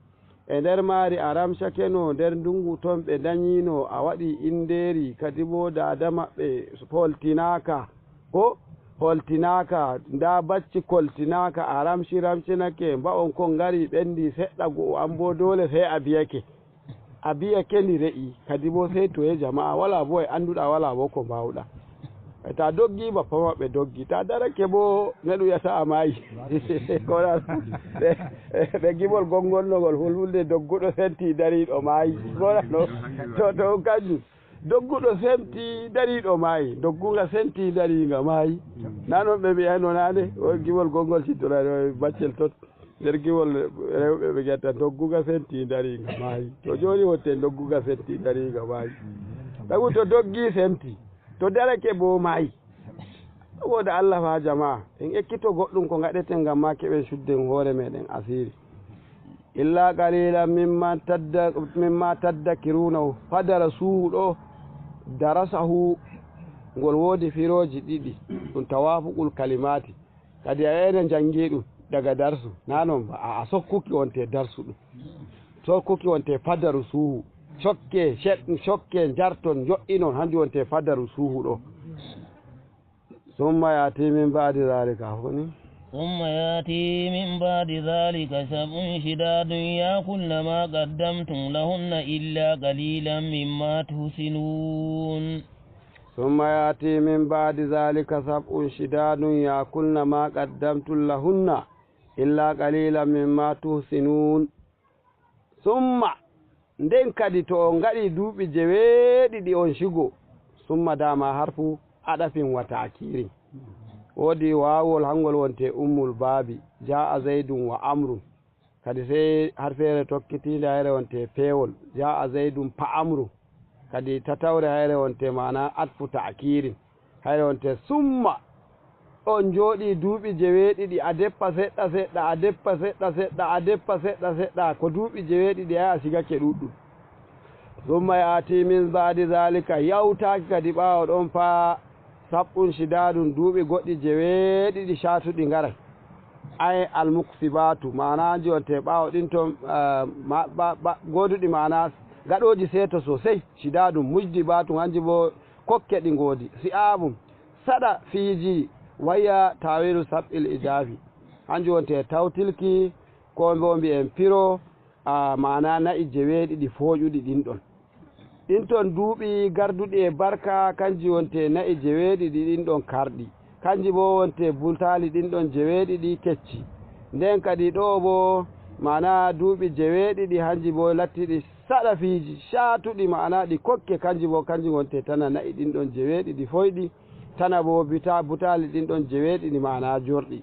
e nder maari a ramcakeno nder ndungu toon ɓe dañino a waɗi inderi kadi bo dada maɓɓe holtinaka ko holtinaka nda bacci koltinaka a ramci ramcinake mba'on kon ngari ɓendi seɗɗa go'o an bo dole sey a biyake a biyake ndi re'i kadi bo sey toye jama'a wala bo e annduɗa wala bo ko mbawɗa Ta doggi bappa maɓɓe doggi, ta darake bo neɗɗo wiyata a maayi. Kono ɓe gimol gonngolnogol Fulfulde dogguɗo senti dariɗo maayi. Gonano to kanjum dogguɗo senti dariɗo maayi, doggunga senti dariga maayi. Na noon ɓe mbiyayno nane o gimol gongol sittorani baccel tot nder gimol rewɓe ɓe giyata dogguga senti dariga maayi. To joni wonte dogguga senti dariga maayi, tagu to doggi senti, to darake bo maayi. Saboda Allah fa jama'a en ekkito goɗɗum ko gaɗeten ngam ma keɓen sudden hoore meɗen asiri. Illa qalila mimma tadda mimma taddakirunahu fadara suuhu ɗo darasahu ngol woodi firoji ɗiɗi ɗum tawafuqul kalimati. Kadi a ene jangi ɗum daga darsu na noon ba a sokkuki wonte darsu ɗum sokkuki wonte fadaru suuhu cokke cokke jarton joƴƴinon hanjum wonte fadaru suuhu ɗo. Summa yati min badi zalika foni ثم يأتي من بعد ذلك سبع شداد يأكلن ما قدمتم لهن إلا قليلا مما تحسنون. ثم يأتي من بعد ذلك سبع شداد يأكلن ما قدمتم لهن إلا قليلا مما تحسنون. ثم nden kadi to on gaɗi duuɓi jeweeɗiɗi on shigo, summa dama harfu aɗafin wa takirin. Woodi waawol hangol wonte ummul baabi jaa zaydun wa amrun, kadi sey harfere tokkitinde hayre wonte peewol jaa zaydun pa amru, kadi tatawre hayre wonte mana atfu takirin hayre wonte summa. On jooɗi duuɓi jeweeɗiɗi a deppa seɗɗa seɗɗa a deppa seɗɗa seɗɗa a deppa seɗɗa seɗɗa ko duuɓi jeweeɗiɗi ay a sigake ɗuɗɗum. Summa yaati min baadi zalika yawtaki kadi ɓaawo ɗon fa saɓɓun shidaɗum duuɓi goɗɗi jeweeɗiɗi catuɗi ngaray. Ay almuksibatu mana jonte ɓaawo ɗin toon goduɗi mana gaɗoji seeto sosai shidaɗum mujdi batu hanji bo kokke ɗi ngoodi si'abum saɗa fiiji waya tawilu sab'il ijafi hanjum wonte tawtilki ko bo mbi'en piro mana na'i jeweeɗiɗi fooƴuɗi ɗin ɗon. Ɗin toon duuɓi garduɗi e barka kanji wonte na'i jeweeɗiɗi ɗin ɗon karɗi, kanji bo wonte bultali ɗin ɗon jeweeɗiɗi kecci. Nden kadi ɗo bo mana duuɓi jeweeɗiɗi hanji bo lattiɗi saɗa fiiji catuɗi mana ɗi kokke, kanji bo kanji wonte tana na'i ɗin ɗon jeweeɗiɗi foyɗi, tana bo butali ɗin ɗon jeweeɗiɗi mana jorɗi.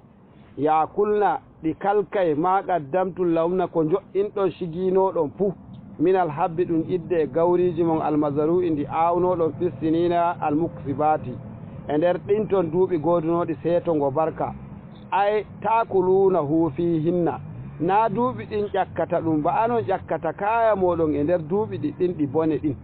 Yakulna ɗi kalkay ma qaddamtum lawna ko joƴƴinɗon siginoɗon fuu minal habbi ɗum idde e gawriji mon almazaru ndi awnoɗon fissinina almuksibati e nder ɗin toon duuɓi godunoɗi seeto ngo barka. Ay takuluna hu fihinna na duuɓi ɗin ƴakkata ɗum ba anon ƴakkata kaya moɗon e nder duuɓi ɗi ɗin ɗi bone ɗin.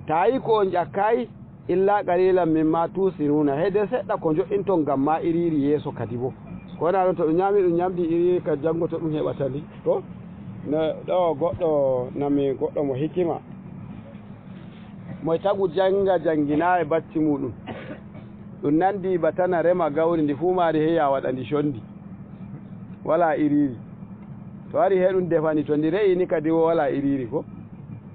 Ta yi ko on ƴakkayi illa qalilan mimma tusinuna hede seɗɗa ko joƴƴinton ngam ma iriri yeeso kadi bo. Ko wona ɗon to ɗum ñaami ɗum ñamdi iriri kadi janngo to ɗum heɓata ndi to no ɗo goɗɗo nami goɗɗo mo hikima moy tagu janga jangina e bacci muɗum ɗum nandi ba tana rema gawri ndi fuu maari heya waɗa ndi condi wala iriri. To wari he ɗum defani to ndi re'ini kadi wo wala iriri ko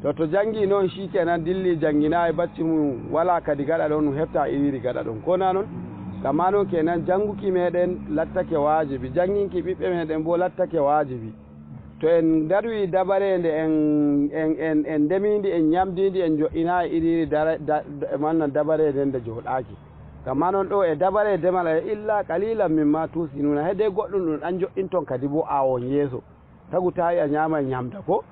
to jangi noon shikenan dilli jangina e bacci mum wala kadi gaɗa ɗon ɗum hefta iriri gaɗa ɗon ko na noon. Gama noon kenan janguki meɗen lattake wajibi, janginki ɓiɓɓe meɗen bo lattake wajibi. To en darwi dabare nde en ndemindi en ñamdindi en joƴƴina e iriri manna dabare nden nde jooɗaki. Gama noon ɗo e dabare demal e illa qalilan mimma tusinuna hede goɗɗum ɗum ɗan joƴƴinton kadi bo awon yeeso tagu tawi a ñama ñamda ko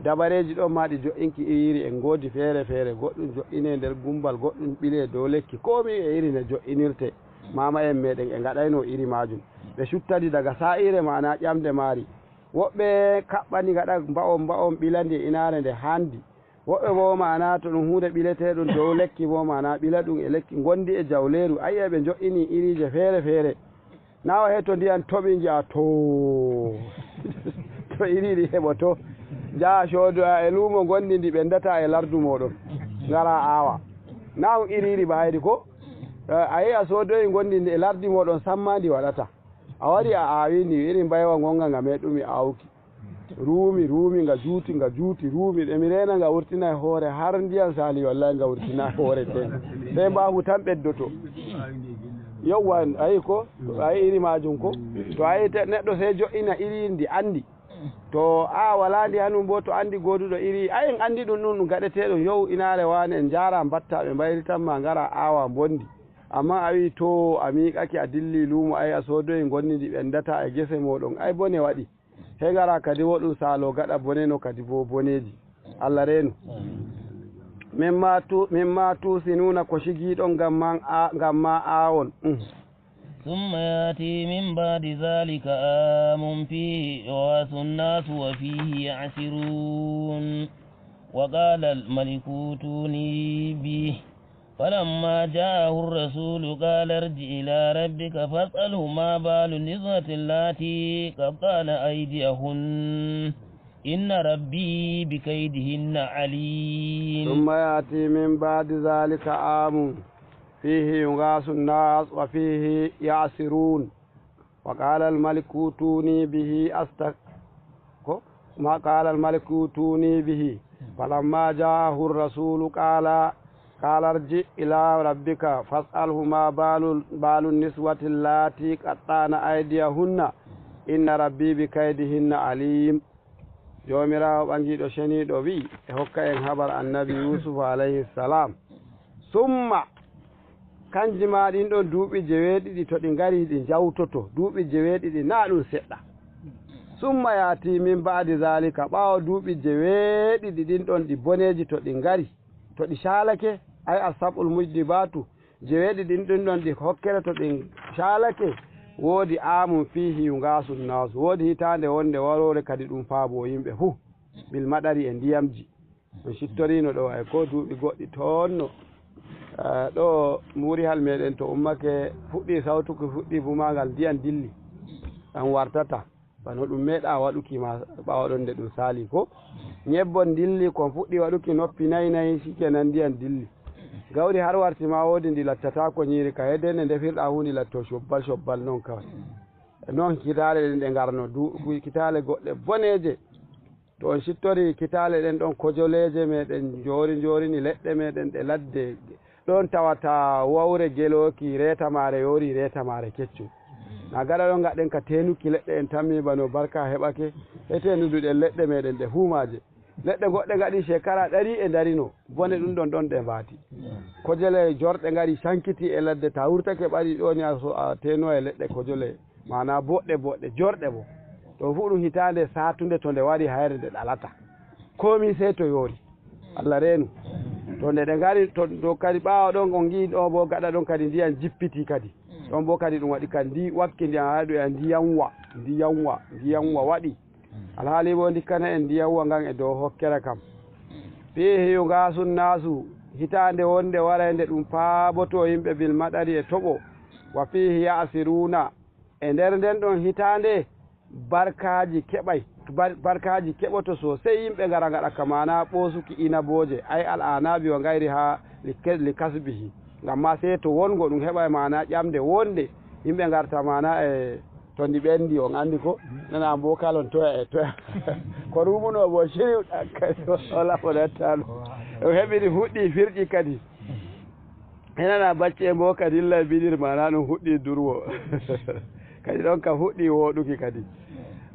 dabareji ɗon ma ɗi joƴƴinki iriri en goodi feere feere goɗɗum joƴƴine nder gumbal goɗɗum ɓile dow lekki komi e iri ne joƴƴinirte. Mama en meɗen e gaɗayno iri majum ɓe cuttadi daga sa'ire mana ƴamde maari. Woɓɓe kaɓɓani gaɗa mba'on ɓilandi e inare nde handi, woɓɓe bo mana to ɗum hunde ɓilete ɗum dow lekki bo mana ɓila ɗum e lekki gondi e jawleru ayiya ɓe joƴƴini irije feere feere. Nawa he to ndiyan toɓi jiya to to iriri heɓoto jaha coodoya e luumo gondi ndi ɓe ndata e lardu moɗon ngara awa na iriri bayri ko a yehi a soodoyi gondi ndi e lardi moɗon sammandi waɗata a wari a awindi iri mbaywa gonga nga meɗumi awuki. Ruumi ruumi nga juuti nga juuti ruumi emi rena nga wurtina e hoore har ndiyam sali wallahi nga wurtina hoore ten sey mbahu tan ɓeddoto. Yawwa ayi ko ayi iri majum ko to ayi neɗɗo sey jo'ina iri ndi andi to a wala ndi hanum bo to andi goduɗo iri ay en andi ɗum ɗum ɗum gaɗeteɗum yow inare wane en jara batta ɓe mbayri tan ma gara awa bondi. Amma a wi to a miƙake a dilli luumo ay a soodoyi gonni ndi ɓendata e gese moɗon ay bone waɗi he gara kadi wo ɗum salo gaɗa bone no kadi bo boneji. Allah reenu. Mimma tusinuna ko shigiɗon ngam man ngam ma awon. ثم يأتي من بعد ذلك عام فيه يغاث الناس وفيه يعصرون. وقال الملك ائتوني به. فلما جاءه الرسول قال ارجع إلى ربك فاسأله ما بال النسوة اللاتي قطعن أيديهن إن ربي بكيدهن عليم. ثم يأتي من بعد ذلك عام فيه يغاث الناس وفيه يعصرون. وقال الملك ائتوني به ما قال الملك ائتوني به. فلما جاءه الرسول قال ارجع إلى ربك فاسأله ما بال النسوة اللاتي قطعن أيديهن إن ربي بكيدهن عليم. Jomirawo ɓangiɗo ceniɗo wi e hokka en habar annabi Yusuf alayhi salam. Summa kanji ma ɗin ɗon duuɓi 7 to ɗi ngari ɗi jawtoto duuɓi 7 na ɗum seɗɗa. Summa yaati min ba'di zalika ɓaawo duuɓi 7 ɗin ɗon ɗi boneji to ɗi ngari to ɗi calake ay asabul mujdibatu 7 ɗin ɗin ɗon ɗi hokkere to ɗi calake woodi amum fihi yugasun nasu woodi hitande wonde warore kadi ɗum faabo yimɓe fuu bil maɗari e ndiyamji. On sittorino ɗo ay ko duuɓi goɗɗi toonno ɗo muuri hal meɗen to ummake fuɗɗi sawtuki fuɗɗi bumagal ndiyam dilli ɗan wartata bano ɗum meeɗa waɗuki ma ɓawa ɗon nde ɗum saali ko ñebbon dilli kon fuɗɗi waɗuki noppi nayi nayi shikenan ndiyam dilli. Gawri har warti ma woodi ndi lattata ko ñiiri ka hedde nde ndefirɗa fu ndi latto cobbal cobbal noon kawai noon kitale ɗen ɗe ngarno kitale goɗɗe boneje. To on sittori kitale ɗen ɗon kojoleje meɗen joori jorini leɗɗe meɗen ɗe ladde ɗon tawata wawre geloki retamare yoori retamare keccum. Na gaɗa ɗon gaɗen ka tenuki leɗɗe en tammi bano barka heɓake e tenuduɗen leɗɗe meɗen ɗe fuumaje. Leɗɗe goɗɗe gaɗi shekara 100 e darino bone ɗum ɗon ɗon ɗe mbaati. Kojole jorɗe ngari sankiti e ladde ta wurtake ɓari ɗoni a tenoa e leɗɗe kojole mana boɗɗe boɗɗe jorɗe bo to fu ɗum hitande satunde to nde wari hayre nde ɗalata komi sey to yoori. Allah reenu. To nde ɗe ngari to kadi ɓaawo ɗon on gii ɗo bo gaɗa ɗon kadi ndiyam jippiti kadi ɗon bo kadi ɗum waɗi kadi ndi wakki ndiyam ha ɗo e ndiyamwa ndiyamwa ndiyamwa waɗi. Alhaali bo dikkana en ndiyamwa ngan e dow hokkere kam. Fihi yugasun nasu hitande wonde warande ɗum faaboto yimɓe bil maɗari e toɓo. Wa fihi yasiruna e nder nden ɗon hitande barkaji keɓay barkaji keɓoto sosai yimɓe ngara gaɗa kamana ɓosuki inaboje ay al anabi wa gayri ha li kasbihi ngam ma sey to wongo ɗum heɓa mana ƴamde wonde yimɓe garta mana e to ndi ɓendi on andi ko nana mbokalon toya e toya ko rumuno bo shiriw wala ko nattano o heɓi ɗi fuɗɗi firƴi kadi enana bacce e mbo kadi illa biɗir mana ɗum fuɗɗi durwo kadi ɗon ka fuɗɗi woɗuki kadi.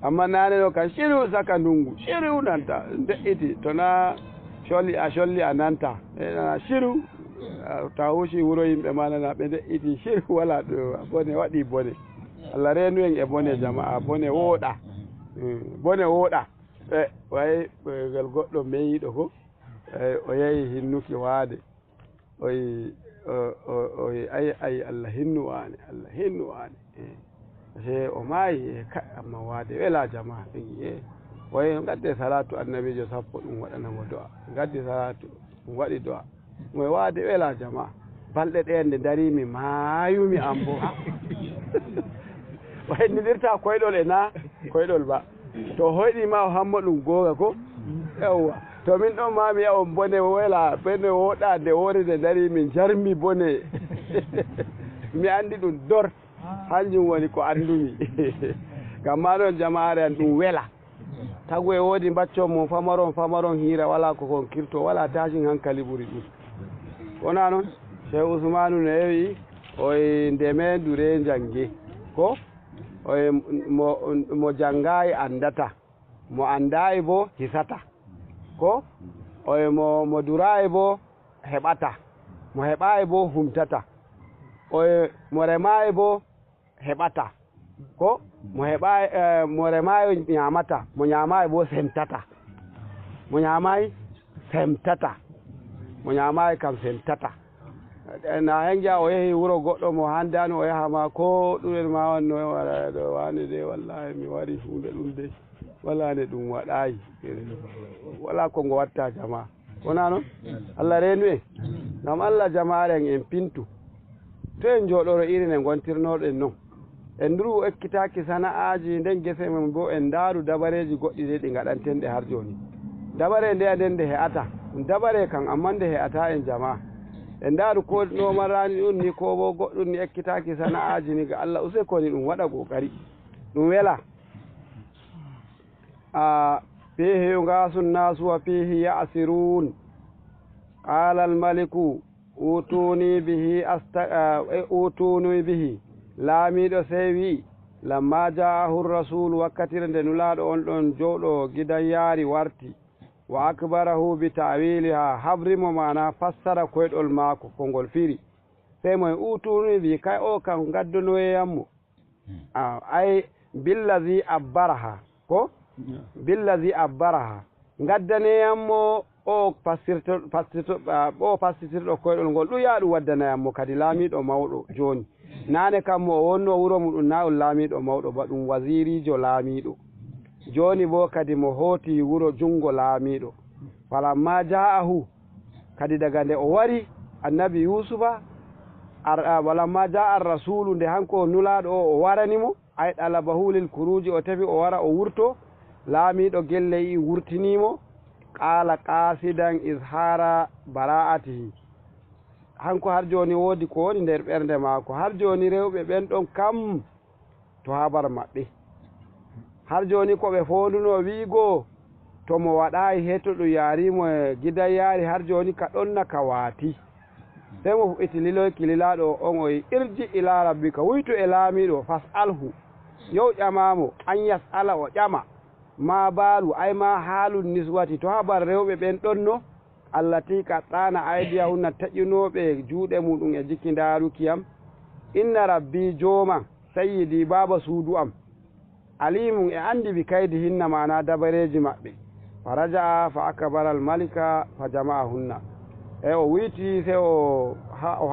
Amma nane ɗo kam shiru saka ndungu shiru nanta de'iti to na colli a colli a nanta nana shiru ta huuci wuro yimɓe ma nana ɓe de'iti shiru wala ɗo bone waɗi bone. Allah reenu en e bone jama'a bone wooɗa bone wooɗa. E way ngel goɗɗo meyiɗo ko o yehi hinnuki waade oyi oyi ayi Allah hinnu waane Allah hinnu waane se o maayi e ka amma waade wela jama'a ɓe gi e way gadde salatu annabijo 10 ɗum waɗanamo do'a gaddi salatu ɗum waɗi do'a moy waade wela jama'a balɗe ɗen nde darimi maayumi an bo o hennidirta koyɗol e na koyɗol ba to hoyɗima o hamma ɗum googa ko yawwa to min ɗon ma mi yiya on bone wela bone woɗa nde wori nde dari min jarmi bone mi andi ɗum dor hanjum woni ko andumi. Ngam ma ɗon jama'are an ɗum wela. Tagu e woodi mbaccon mum famaron famaron hiira wala ko kon kirto wala tashin hankali ɓuri ɗum. Wona noon Cheikh Ousmanu no wi oye ndeme dure jange ko oye mo jangayi andata, mo andayi bo hisata, ko oye mo durayi bo heɓata, mo heɓayi bo humtata, oye mo remayi bo heɓata, ko mo heɓayi mo remayi ñamata, mo ñamayi bo semtata, mo ñamayi semtata, mo ñamayi kam semtata. Na hen ja o yeehi wuro goɗɗo mo handani o yaha ma ko ɗumen ma wanno waɗa ɗo wani de wallahi mi wari hunde ɗum de wala ne ɗum waɗayi wala ko ngo watta jama. Wona noon Allah reenu en gam Allah jama'are en pintu to en jooɗoro iri ne gontirnoɗen noon. En nduru ekkitaki sana'aji nden gese men bo en ndaaru dabareji goɗɗi ɗe ɗi gaɗanten ɗe har joni. Dabare nde nden nde he'ata ɗum dabare kan amma nde he'ata en jama'a. En ndaaru ko noman rani ɗum ni ko bo goɗɗum ni ekkitaki sana'aji ni ga Allah use koni ɗum waɗa kokari ɗum wela. A fihi yugasu nnasu wa fihi yasirun. Qala almaliku utuni bihi asta utuni bihi. Laamiɗo sey wi lamma jaahu rasulu wakkatire nde nulaaɗo on ɗon jowɗo gidan yaari warti wa akbarahu bi tawiliha habrimo mana fassara koyɗol maako ko ngol firi. Sey moye utuni bi kay o kam gaddonoyammo ay billazi abbaraha ko billazi abbaraha gaddaneyammo o passirto passirto o passitirɗo koyɗol ngol ɗum yaa ɗum waddanayammo kadi laamiɗo mawɗo joni. Nane kam mo wonno wuro muɗum na on laamiɗo mawɗo ba ɗum wasirijo laamiɗo joni bo kadi mo hooti wuro jungo laamiɗo. Falamma ja'ahu kadi daga nde o wari annabi Yusufa walamma ja'a ar-rasulu nde hanko nulaɗo o waranimo ay ɗalabahu lil kuruji o tefi o wara o wurto laamiɗo gelle yi wurtinimo qala qasidan izhara bara'atihi. Hanko har joni woodi ko woni nder ɓernde maako har joni rewɓe ɓen ɗon kam to habar maɓɓe har joni ko ɓe fonduno wiigo to mo waɗayi heto ɗum yarimo e gidan yaari har joni ka ɗonna ka waati. Sey mo fuɗɗiti liloyki lilaɗo on o wi irji ila rabbika wuytu e laamiɗo fas'alhu yow ƴamamo an yas'ala o ƴama ma baalu ay ma haalun niswati to habar rewɓe ɓen ɗonno allati qattana aydiyahunna taƴinoɓe juuɗe muɗum e jikki ndaarukiyam. Inna rabbi jooma sayyidi baba suudu am alimum e andi bi kaydi hinna mana dabareji maɓɓe. Fa raja'a fa akbara al malika fa jama'ahunna. E o wiiti se o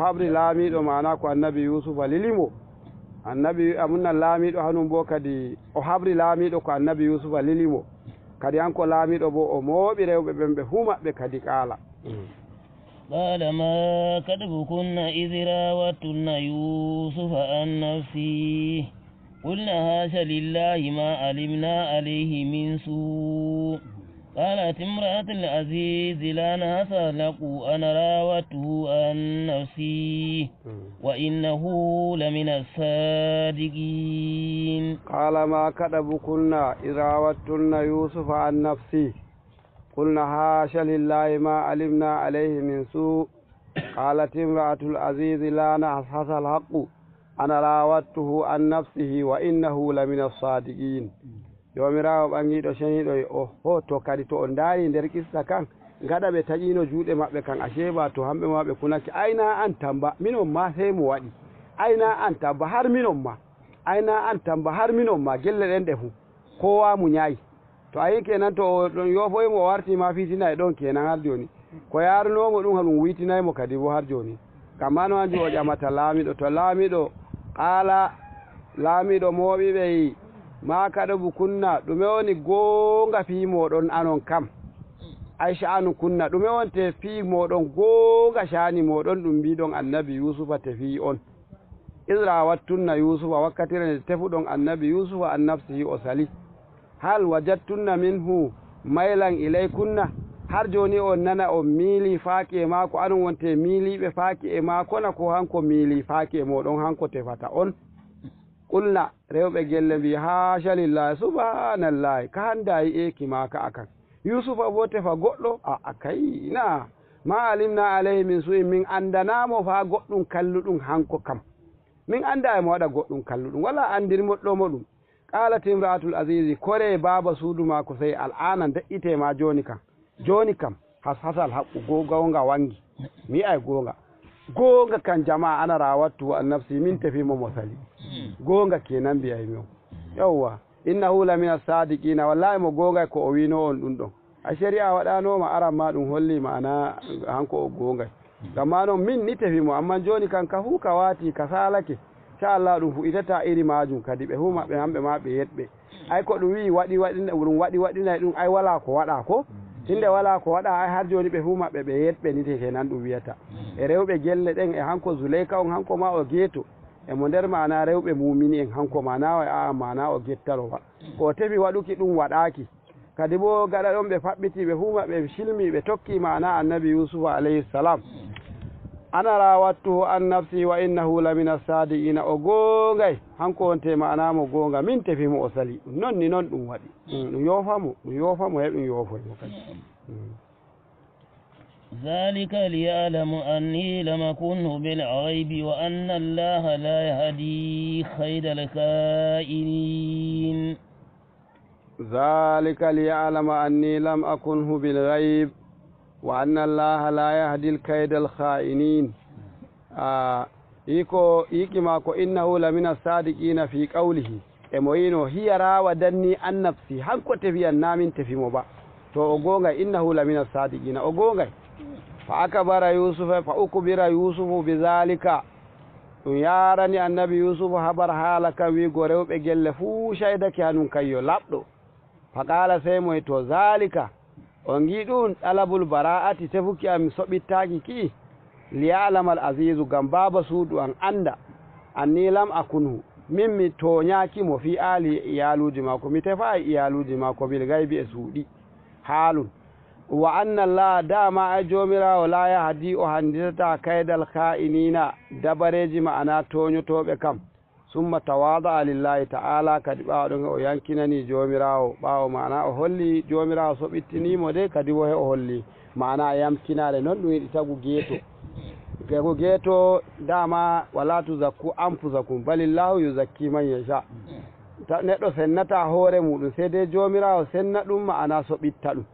habri laamiɗo mana ko annabi Yusufa lilimo annabi amunna laamiɗo hanum bo kadi o habri laamiɗo ko annabi Yusufa lilimo kadi hanko laamiɗo bo o mooɓi rewɓe ɓen ɓe fuu maɓɓe kadi qaala. Qala ma kadbukunna idh rawattunna Yusufa an nafsi qulna hasha lillahi ma alimna alayhi min su. قالت امرأة العزيز لا نسألق أنا راودته عن نفسي وإنه لمن الصادقين. قال ما كتبكن إذ راودتن يوسف عن نفسي قلنا حاشا لله ما علمنا عليه من سوء. قالت امرأة العزيز لا نحس الحق أنا راودته عن نفسه وإنه لمن الصادقين. Jomirawo ɓangiɗo ceniɗo o ho to kadi to on daari nder qissa kan gaɗa ɓe taƴino juuɗe maɓɓe kan aseba to hamɓe ma ɓe kunaki ayna an tamba minon ma sey mo waɗi ayna an tamba har minon ma ayna an tamba har minon ma gelle ɗen ɗe fuu kowa mu ñaayi. To ayi kenan to ɗon yofoymo o warti ma fitina e ɗon kenan har joni ko yarunomo ɗum haɗum witinaymo kadi bo har joni. Kamma no hanjum o ƴamata laamiɗo to laamiɗo qaala laamiɗo mooɓiɓe yi ma kaɗa kunna ɗume woni goonga fii moɗon anon kam ay sha'anu kunna ɗume wonte fii moɗon goonga shani moɗon ɗum mbiɗon annabi Yusufa tefi on. Isra wattunna Yusufa wakkatire nde tefuɗon annabi Yusufa an nafsihi o sali hal wajattunna minhu maylan ilaykunna har joni on nana on miili faaki e maako anon wonte miiliɓe faaki e maako na ko hanko miili faaki e moɗon hanko tefata on. Qulna rewɓe gelle mbi hacha lillahi subhanallahi ka handa yi'eki maka akan Yusufa bo tefa goɗɗo a kai ina ma alimna alayhi min su'in min andanamo fa goɗɗum kalluɗum hanko kam min anda mo waɗa goɗɗum kalluɗum wala andirmo ɗo mo ɗum. Qalat imra'atul azizi kore baba suudu mako sey al'ana de'ite ma joni kam joni kam hasal haqqu gonga wangi mi ay gonga gonga kan jama'a ana rawattu an nafsi min tefimo mo sali gonga kenan mbiyay mi on yawwa innahu la min as-sadiqina wallahi mo gonga ko o wino on ɗum ɗon a shari'a waɗanoma aran ma ɗum holli ma'ana hanko o gongay gam noon min ni tefimo amma joni kan ka fu ka wati ka salake inchallah ɗum fu itata iri majum kadi ɓe fu maɓɓe hamɓe ma ɓe yeɗɓe ay ko ɗum wi waɗi waɗi ɗum waɗi waɗinay ɗum ay wala ko waɗa ko tinde wala ko waɗa ay har joni ɓe fu maɓɓe ɓe yeɗɓe ni te kenan ɗum wiyata e rewɓe gelle ɗen e hanko Zuleyka on hanko ma o geeto emo nder mana rewɓe mumini en hanko ma na a mana o gettalo ba ko tefi waɗuki ɗum waɗaki kadi bo gaɗa ɗon ɓe faɓɓiti ɓe fu maɓɓe silmi ɓe tokki mana annabi Yusufa alayhi salam ana rawattuhu an nafsi wa innahu lamina sadiqina o gongay hanko wonte manamo gonga min tefimo o sali non ni noon ɗum waɗi ɗum yofamo ɗum yofamo he ɗum yofoymo kadi. ذلك ليعلم أني لم أكنه بالغيب وأن الله لا يهدي خير الكائنين. ذلك ليعلم أني لم أكنه بالغيب وأن الله لا يهدي الكيد الخائنين. iko ikima ko innahu lamina sadiqina fi qawlihi e mo yino hiya rawadanni an nafsi hanko tefiyan namin tefimo ba to o gonga innahu lamina sadiqina o gongay fa akbara Yusufa fa ukbira Yusufu bizalika ɗum yarani annabi Yusufu habar haala kan wigo rewɓe gelle fuu shaydake hanum kayyo laɓɗo fa qala sey moy to zalika on gi ɗum ɗalabul bara'ati tefuki am soɓittaki ki liyalama al azizu gam baba suudu an anda anni lam akunhu min mi toñakimo fi ali iyaluji mako mi tefa iyaluji mako bil gaybi e suuɗi haalun wa anna Allah dama ay jomirawo la yahdi o handitata kaydal kha'inina dabareji ma'ana toñotoɓe kam summa tawada lillahi ta'ala kadi ɓawa ɗon o yankinani jomirawo ɓawo mana o holli jomirawo soɓittinimo de kadi wo he o holli mana yamkinare noon ɗum yiɗi tagu geeto tagu geeto dama wala tuzakku anfusakum balillahu yuzakki man yasha neɗɗo sennata hoore muɗum sey dai jomirawo senna ɗum ma'ana soɓitta ɗum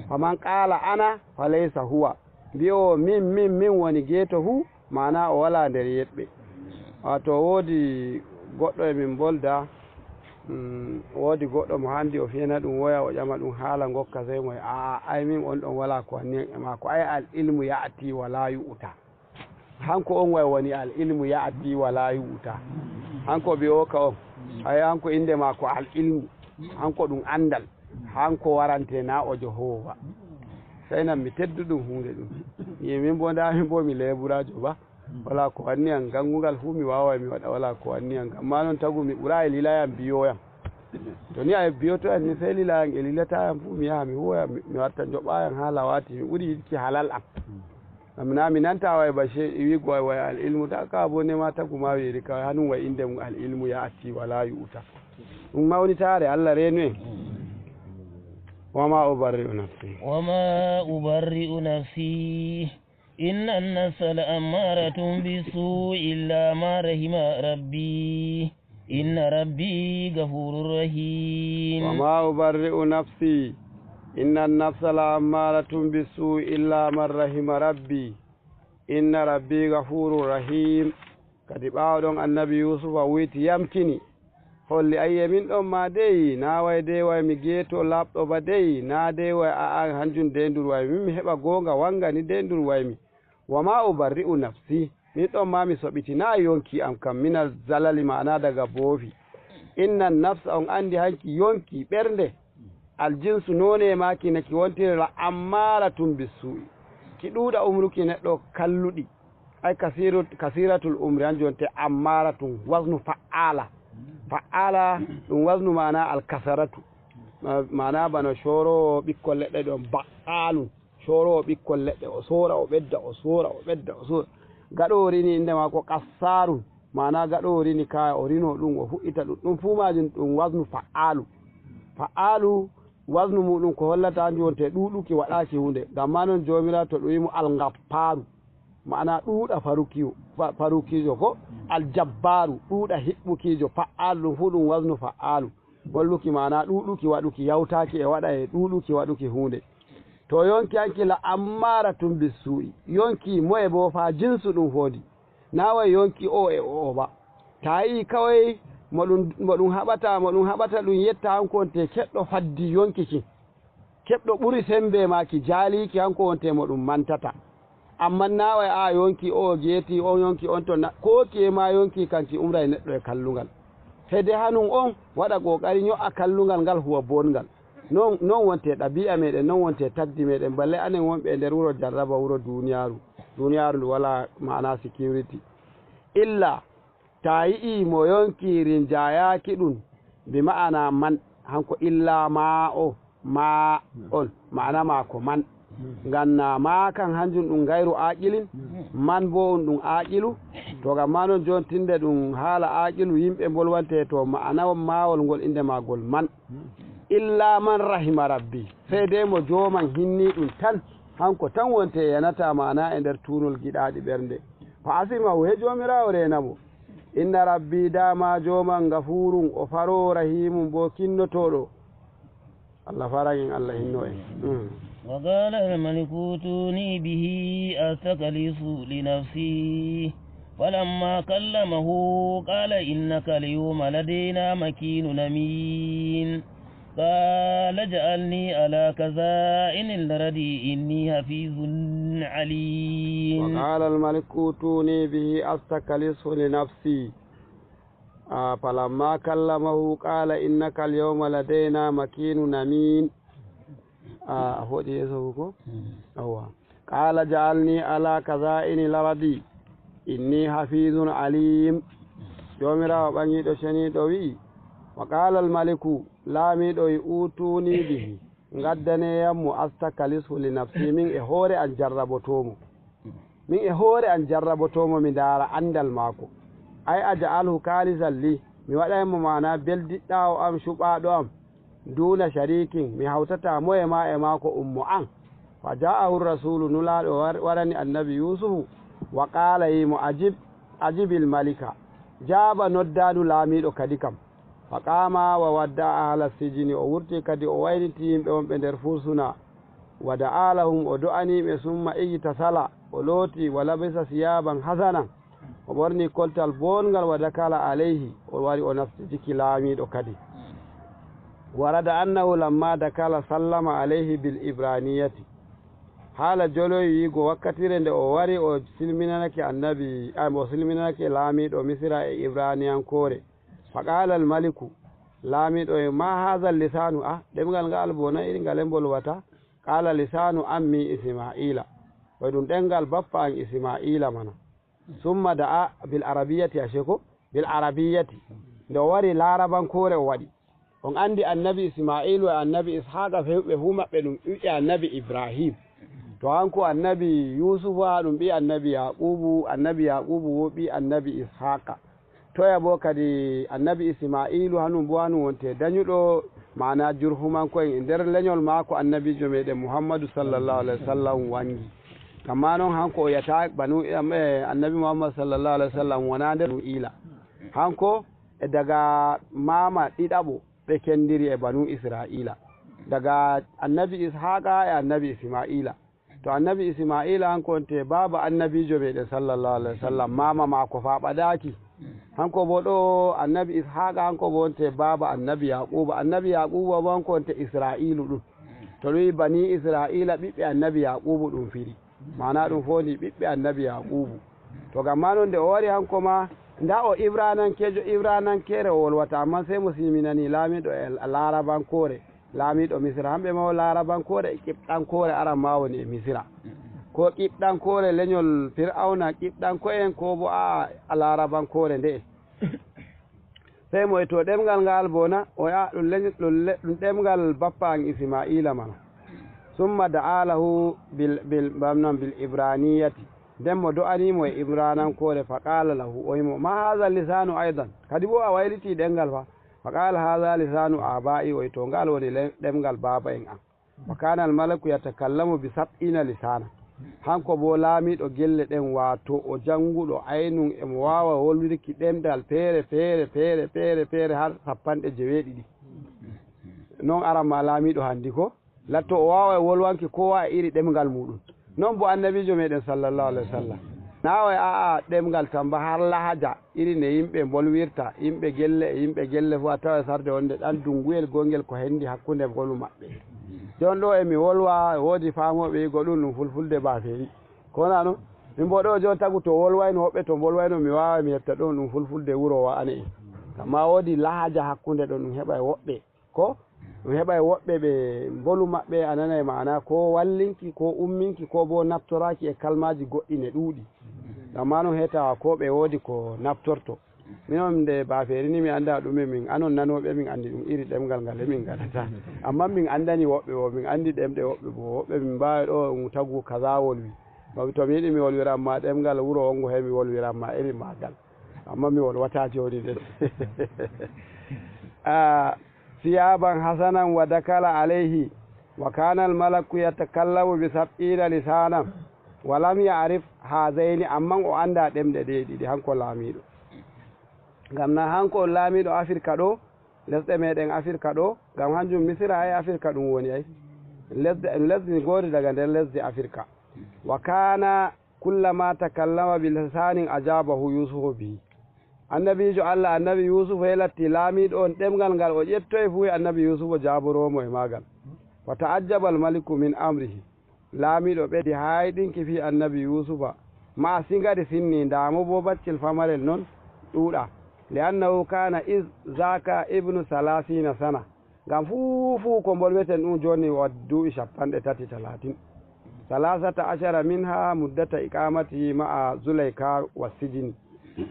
faman qala ana fa laysa huwa mbi'o min min min woni geeto fu mana o wala nder yeɗɓe wato woodi goɗɗo e min bolda woodi goɗɗo mo handi o fiyana ɗum woya o ƴama ɗum haala gokka sey moye a ay min on ɗon wala ko wanni e mako ay al ilmu ya'ti wala yu'ta hanko on way woni al ilmu ya'ti wala yu'ta hanko ɓe o ka on ay hanko inde mako al ilmu hanko ɗum andal hanko warante na o johowa sey nan mi teddu ɗum hunde ɗum min bo nda min bo mi leburajo ba wala ko wanni an gangugal fu mi wawa mi waɗa wala ko wanni an amma noon tagu mi ɓuura e lilayam biyoyam to ni a biyotoyam ni sey lilayam e lilatayam fu mi yaha mi huwoya mi warta joɓayam ha lawati mi ɓuuri yiɗki halal am am na mi nanta way ba wigo way al ilmu ta ka bo ne ma tagu ma wiri ka hanum way inde mum al ilmu ya atti wala yu'ta ɗum mawnitare Allah renu en. وما أبرئ نفسي وما أبرئ نفسي إن النفس لأمارة بالسوء إلا ما رحم ربي إن ربي غفور رحيم. وما أبرئ نفسي إن النفس لأمارة بالسوء إلا من رحم ربي إن ربي غفور رحيم. kadi ɓaawo ɗon annabi Yusufa wiiti yamkini holli ayye min ɗon ma dey na way dey way mi geeto laɓɗo ba dey na dey way a'a hanjum dendur way min mi heɓa gonga wanga ni dendur way mi wama ubarri'u nafsi min ɗon ma mi soɓitina yonki am kam minal zalali mana daga boofi inna nafsa on andi hanki yonki ɓernde aljinsu none maki naki wontirira ammaratum bissu'i ki ɗuuɗa umruki neɗɗo kalluɗi ay kasiratul umri hanjum wonte ammaratum wasnu fa'ala fa'ala ɗum wasnu mana alkasaratu mana bano corowo ɓikkon leɗɗe ɗon ba'alum corowo ɓikkon leɗɗe o sora o ɓedda o sora o ɓedda o sora gaɗowo rini inde mako kassarum. Mana gaɗowo rini kaya o rino ɗum o fuɗɗita ɗum ɗum fuu majum ɗum wasnu fa'alu. Fa'alu wasnu muɗum ko hollata hanjum wonte ɗuɗuki waɗaki hunde. Ngam ma noon jomirawo to ɗum wimo algaffaru, mana ɗuuɗa farukiyo farukijo ko aljabbaru ɗuuɗa hiɓɓukijo. Fa'alu ɗum fuu ɗum wasnu fa'alu holluki mana ɗuɗuki waɗuki yawtaki e waɗa e ɗuɗuki waɗuki hunde. To yonki hanki la ammaratum bissu'i, yonki moye bo fa jinsu ɗum fondi nawai yonki o e o ba. Ta yi kawai moɗum haɓata moɗum haɓata ɗum yetta hanko wonte keɗɗo faddi yonki ki, keɓɗo ɓuri sembe maki jaliki hanko wonte moɗum mantata. Amma nawai a yonki o geeti on yonki on to ko ki ma yonki kanki umra e neɗɗo e kallungal hede hanum on waɗa kokari ño'a kallungal ngal huwa bongal. Non non wonte ɗabi'a meɗen, non wonte tagdi meɗen. Balle anen wonɓe e nder wuro jarraba wuro duniyaru, duniyaru ndu wala mana sécurité. Illa ta yi'i mo yonki rinjayaki ɗum bi ma'ana man hanko illa ma o ma on ma'ana ma ko man ganna ma kan hanjum ɗum gayru aqilin man bo on ɗum aqilu. To gam ma noon joni tinde ɗum haala aqilu yimɓe bolwante to ma'ana mawol ngol inde magol man. Illa man rahima rabbi, sey dai mo joman hinni ɗum tan hanko tan wonte yanata mana e nder tunol giɗaɗi ɓernde. Fa asimahu he jomirawo renamo. Inna rabbi dama joman gafurun o faro rahimum bo kinnotoɗo. Allah faragin Allah hinno en. وقال الملك ائتوني به أستخلص لنفسي فلما كلمه قال إنك اليوم لدينا مكين أمين قال اجعلني على خزائن الأرض إني حفيظ عليم. وقال الملك ائتوني به أستخلص لنفسي فلما كلمه قال إنك اليوم لدينا مكين أمين. قال اجعلني على خزائن الأرض إني حفيظ عليم. jomirawo ɓangiɗo ceniɗo wi'i wa qala almaliku laamiɗo utuni bihi gaddaneyam mo astakalisu li nafsi min e hoore an jarrabotomo, min e hoore an jarrabotomo mi ndaara andal maako. Ay a ja'alhu kalisan li mi waɗaymo mana beldiɗɗawo am cuɓaɗo am duna sharikin mi hawtata moye ma e maako ummo an. Fa ja'ahu rasulu nulaɗo warani annabi yusufu wa qala yimo ajib ajibil malika jaaba noddaɗu laamiɗo kadi kam. Fa qama wa wadda ahla sijini o wurti kadi o wayniti yimɓe wonɓe nder fursuna. Wa da'a lahum o do'aniɓe summa igtasala o looti wa labisa siyaban hasanan o ɓorni koltal bongal wa dakala alayhi o wari o nasti jikki laamiɗo kadi. Warada annahu lamma dakala sallama alayhi bil ibraniyati haala joloyi wiigo wakkatire nde o wari o silminanake annabi o silminanake laamiɗo misira e ibraniyankore. Fa qala al maliku laamiɗo e ma hatha lisanu a ɗemgal ngal bo na iri ngale bolwata. Qala lisanu ammi isma'ila way ɗum ɗemgal bappa an isma'ila mana. Summa da'a bil arabiyati ashe ko bil arabiyati nde o wari larabankore o waɗi. On andi annabi isma'ilu e annabi ishaqa fewɓe fu maɓɓe ɗum ɓiɓɓe annabi ibrahim. To hanko annabi yusufu ha ɗum ɓi annabi yaqubu, annabi yaqubu wo ɓi annabi ishaqa. Toya bo kadi annabi isma'ilu hanum bo hanum wonte dañuɗo mana jurhumankoen e nder leñol maako annabijo meɗen muhammadu sallallahu alaihi wa sallam wangi. Amma noon hanko o yiyata banu annabi muhammad sallallahu alaihi wa sallam wona nder ila hanko e daga mama ɗiɗaɓo ɓe kendiri e banu israila daga annabi ishaqa e annabi isma'ila. To annabi isma'ila hanko wonte baba annabijo meɗen sallallahu alaihi wa sallam mama mako fa ɓadaki. Hanko bo ɗo annabi ishaqa hanko bo wonte baba annabi yaquba, annabi yaquba bo hanko wonte israilu ɗum. To ɗum wi bani israila ɓiɓɓe annabi yaqubu ɗum firi mana ɗum fondi ɓiɓɓe annabi yaqubu. To gam ma noon nde o wari hanko ma nda o ibranankejo ibranankere o wolwata amma sey mo siminani laamiɗo e larabankore laamiɗo misira. Hamɓe ma o larabankore e ƙiɓɗankore aran ma woni e misira. Ko ƙiɓɗankore leñol fir'auna ƙiɓɗanko'en ko bo a larabankore nde. Sey mo to ɗemgal ngal bona o ya ɗum ɗemgal bappa an isma'ila mana. Summa da'a lahu bil bamnan bil ibraniyati Nden mo do'animo e imranankore, fa qala lahu, o wimo: "Ma haha lisanu aidan?" Kadi bo a wayliti ɗemgal fa. Fa qala: "Haha lisanu aba'i." Oy to ngal woni ɗemgal baba en am. Wa kana al malaku yatakallamu bi 70 lisana. Hanko bo laamiɗo gelle ɗen, wato o janguɗo aynum, emo wawa wolwirki ɗemdal feere feere feere feere feere har 70. Noon aranma laamiɗo hanndi ko latto o wawa wolwanki kowa e iri ɗemgal muɗum. Noon bo annabijo meɗen sallllahu alayhi wa sallam nawa aa ɗemgal tan ba har lahaja iri ne yimɓe bolwirta, yimɓe gelle e yimɓe gelle fo a tawa sarde wonde ɗan dunguyel gongel ko hendi hakkude golu maɓɓe. Jon ɗo emi wolwa, woodi famoɓe yigo ɗum ɗum fulfulde baferi kona noon. Min bo ɗo jon tagu to wolwayno, woɓɓe to bolwayno, mi wawa mi hetta ɗum ɗum fulfulde wuuro wa ane en. Amma woodi lahaja hakkude ɗo, ɗum heɓa e woɓɓe ko ɗum heɓa e woɓɓe ɓe bolu maɓɓe a nanay mana ko wallinki ko umminki ko bo naftoraki e kalmaji goɗɗi ne ɗuuɗi. Amma noon hetawa ko ɓe woodi ko naftorto. Minon nde baferi ni mi anda ɗume min anon nanoɓe, min andi ɗum iri ɗemgal ngal emin gaɗata. Amma min andani woɓɓe bo, min andi ɗemɗe woɓɓe bo, woɓɓe min mbawi ɗo ɗum tagu kaza wolwi. To mi yiɗi mi wolwiranma ɗemgal wuuro wongo he, mi wolwiranma iri magal, amma mi wolwata joni nden. Siyaban hasanan wa dakala alayhi, wa kana almalaku yatakallamu bi 70 lisanan wa lam yarif hazaini. Amman o anda ɗemɗe ɗe ɗiɗi, hanko laamiɗo, ngam na hanko laamiɗo Afrika ɗo, lesɗe meɗen Afrika ɗo, ngam hanjum Misira ay Afrika ɗum woni ay lesde lesdi goori daga nder lesdi Afrika. Wa kana kullama takallama bi lisanin ajabahu Yusufu bihi. Annabijo Allah, annabi Yusufu e latti laamiɗo on, ɗemgal ngal o ƴettoye fuu e annabi Yusufu jaboromo e magal. Wa taajjaba almaliku min amrihi. Laamiɗo ɓeydi hayɗinki fi annabi Yusufa ma singari sinni ndamo bo baccel famarel noon ɗuuɗa, li annahu kana is zaka ibnu 30 sana. Ngam fuu fuu ko bolweten ɗum joni o duuɓi 30, 30, 13 min ha muddata iqamati ma'a Zulayka wa sijini.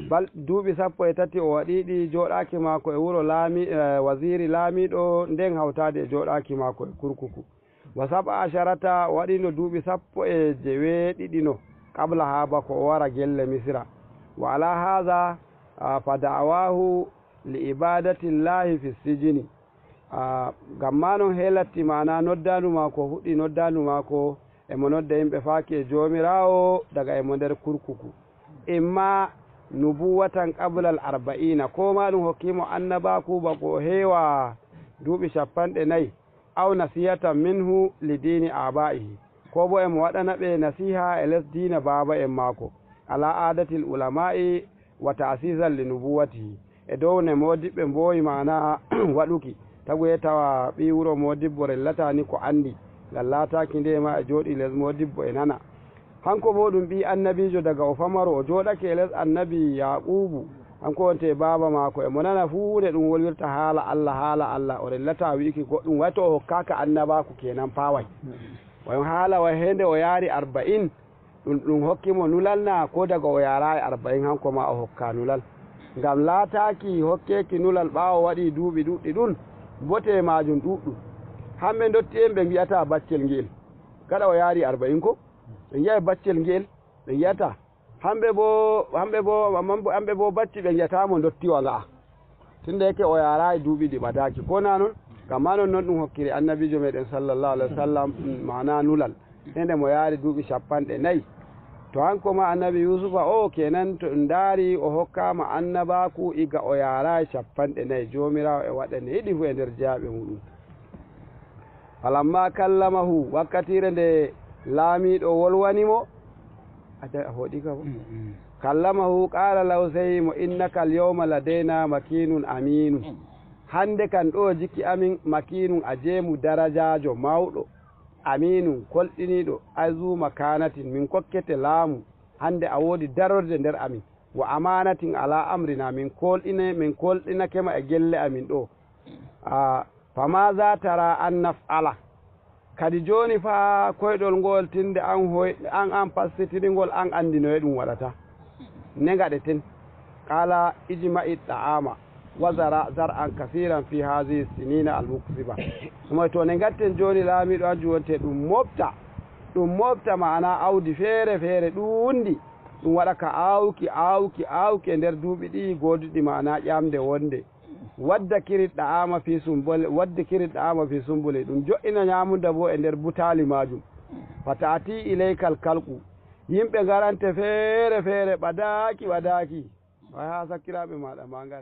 Bal duuɓi 13 o waɗiɗi joɗaki mako e wuro laami wasiri laamiɗo nden hawtade e joɗaki mako e kurkuku. Wa 17 o waɗino duuɓi 17 no qabla ha bako o wara gelle Misira. Wa ala haha fa da'awahu li ibadati llahi fi sijini. Ngam ma noon helatti mana noddandu mako fuɗɗi noddandu mako, emo nodda yimɓe faaki e jomirawo daga emo nder kurkuku. Imma nubuwatan qabla al 40, ko ma ɗum hokkimo annabaku bako o heewa duuɓi 40, aw nasiyatan minhu li dini abaihi, ko bo emo waɗana ɓe nasiha e les dina baba en maako, ala adatil ulama'i wa tasisan li nubuwatihi e dow ne modiɓɓe mboyi mana waɗuki tagu e tawa ɓi wuro modibbo rellatani ko andi ngal laataki nde ma e jooɗi les modibbo e nana. Hanko bo ɗum ɓi annabijo daga o famaro, o joɗake e les annabi Yaqubu, hanko wonte baba mako, emo nana fuu nde ɗum wolwirta haala Allah, haala Allah, o rellata wiiki goɗɗum way to o hokkaka annabaku kenan paway wayon haala way hende o yaari 40 ɗum ɗum hokkimo nulal na ko daga o yarayi 40 hanko ma o hokka nulal. Ngam laataki hokkeki nulal ɓaawo waɗi duuɓi ɗuɗɗi ɗum bote majum ɗuɗɗum. Hamɓe dotti en ɓe mbiyata baccel ngel gaɗa o yaari 40 ko ɓe jiyay baccel ngel ɓe giyata hamɓe bo hamɓe bo hamɓe bo bacci ɓe giyatamo dottiwa nga'a tunda yake o yarayi duuɓi ɗi ɓadaki ko na noon. Gamma noon noon ɗum hokkiri annabijo meɗen sallllahu alayhi wa sallam mana nulal ende mo yaari duuɓi 40. To hanko ma annabi Yusufa o kenan to ɗum daari o hokkama annabaku iga o yarayi 40. Jomirawo e waɗane yiɗi fu e nder jeyaɓe muɗum. Falamma kallamahu, wakkatire nde laamiɗo wolwanimo a hoɗi ka bo kallamahu, qala law seyimo: "Innaka alyawma ladayna makinun aminun." Hande kan ɗo jikki amin makinun, a jeemu darajajo mawɗo, aminun kolɗiniɗo, azuma kanatin min kokkete laamu. Hande a woodi darorde nder amin, wa amanatin ala amrina, min kolɗine min kolɗinakema e gelle amin ɗo. A famaza tara an naf'ala? Kadi joni fa koyɗol ngol tinde an hoy an an passitirigol an andinoye ɗum waɗata ne gaɗeten. Qala: "Ijma'i ta'ama wazara zar'an kasiran fi hasihi sinina almuksiba." Ɗumoy to ne gatten joni laamiɗo anjum wonte ɗum mofta Ɗum mofta mana awdi feere feere ɗuundi, ɗum waɗa ka awki awki awki e nder duuɓi ɗi goduɗi, mana ƴamde wonde wadda kirit ɗa'ama fi sumbole, wadde kirit ɗa'ama fi sumbule, ɗum jo'ina ñamuda bo e nder butali majum. Fatati ileykal kalku, yimɓe garante feere feere, ɓadaki ɓadaki way ha sakkiraɓe maɗa ma gare.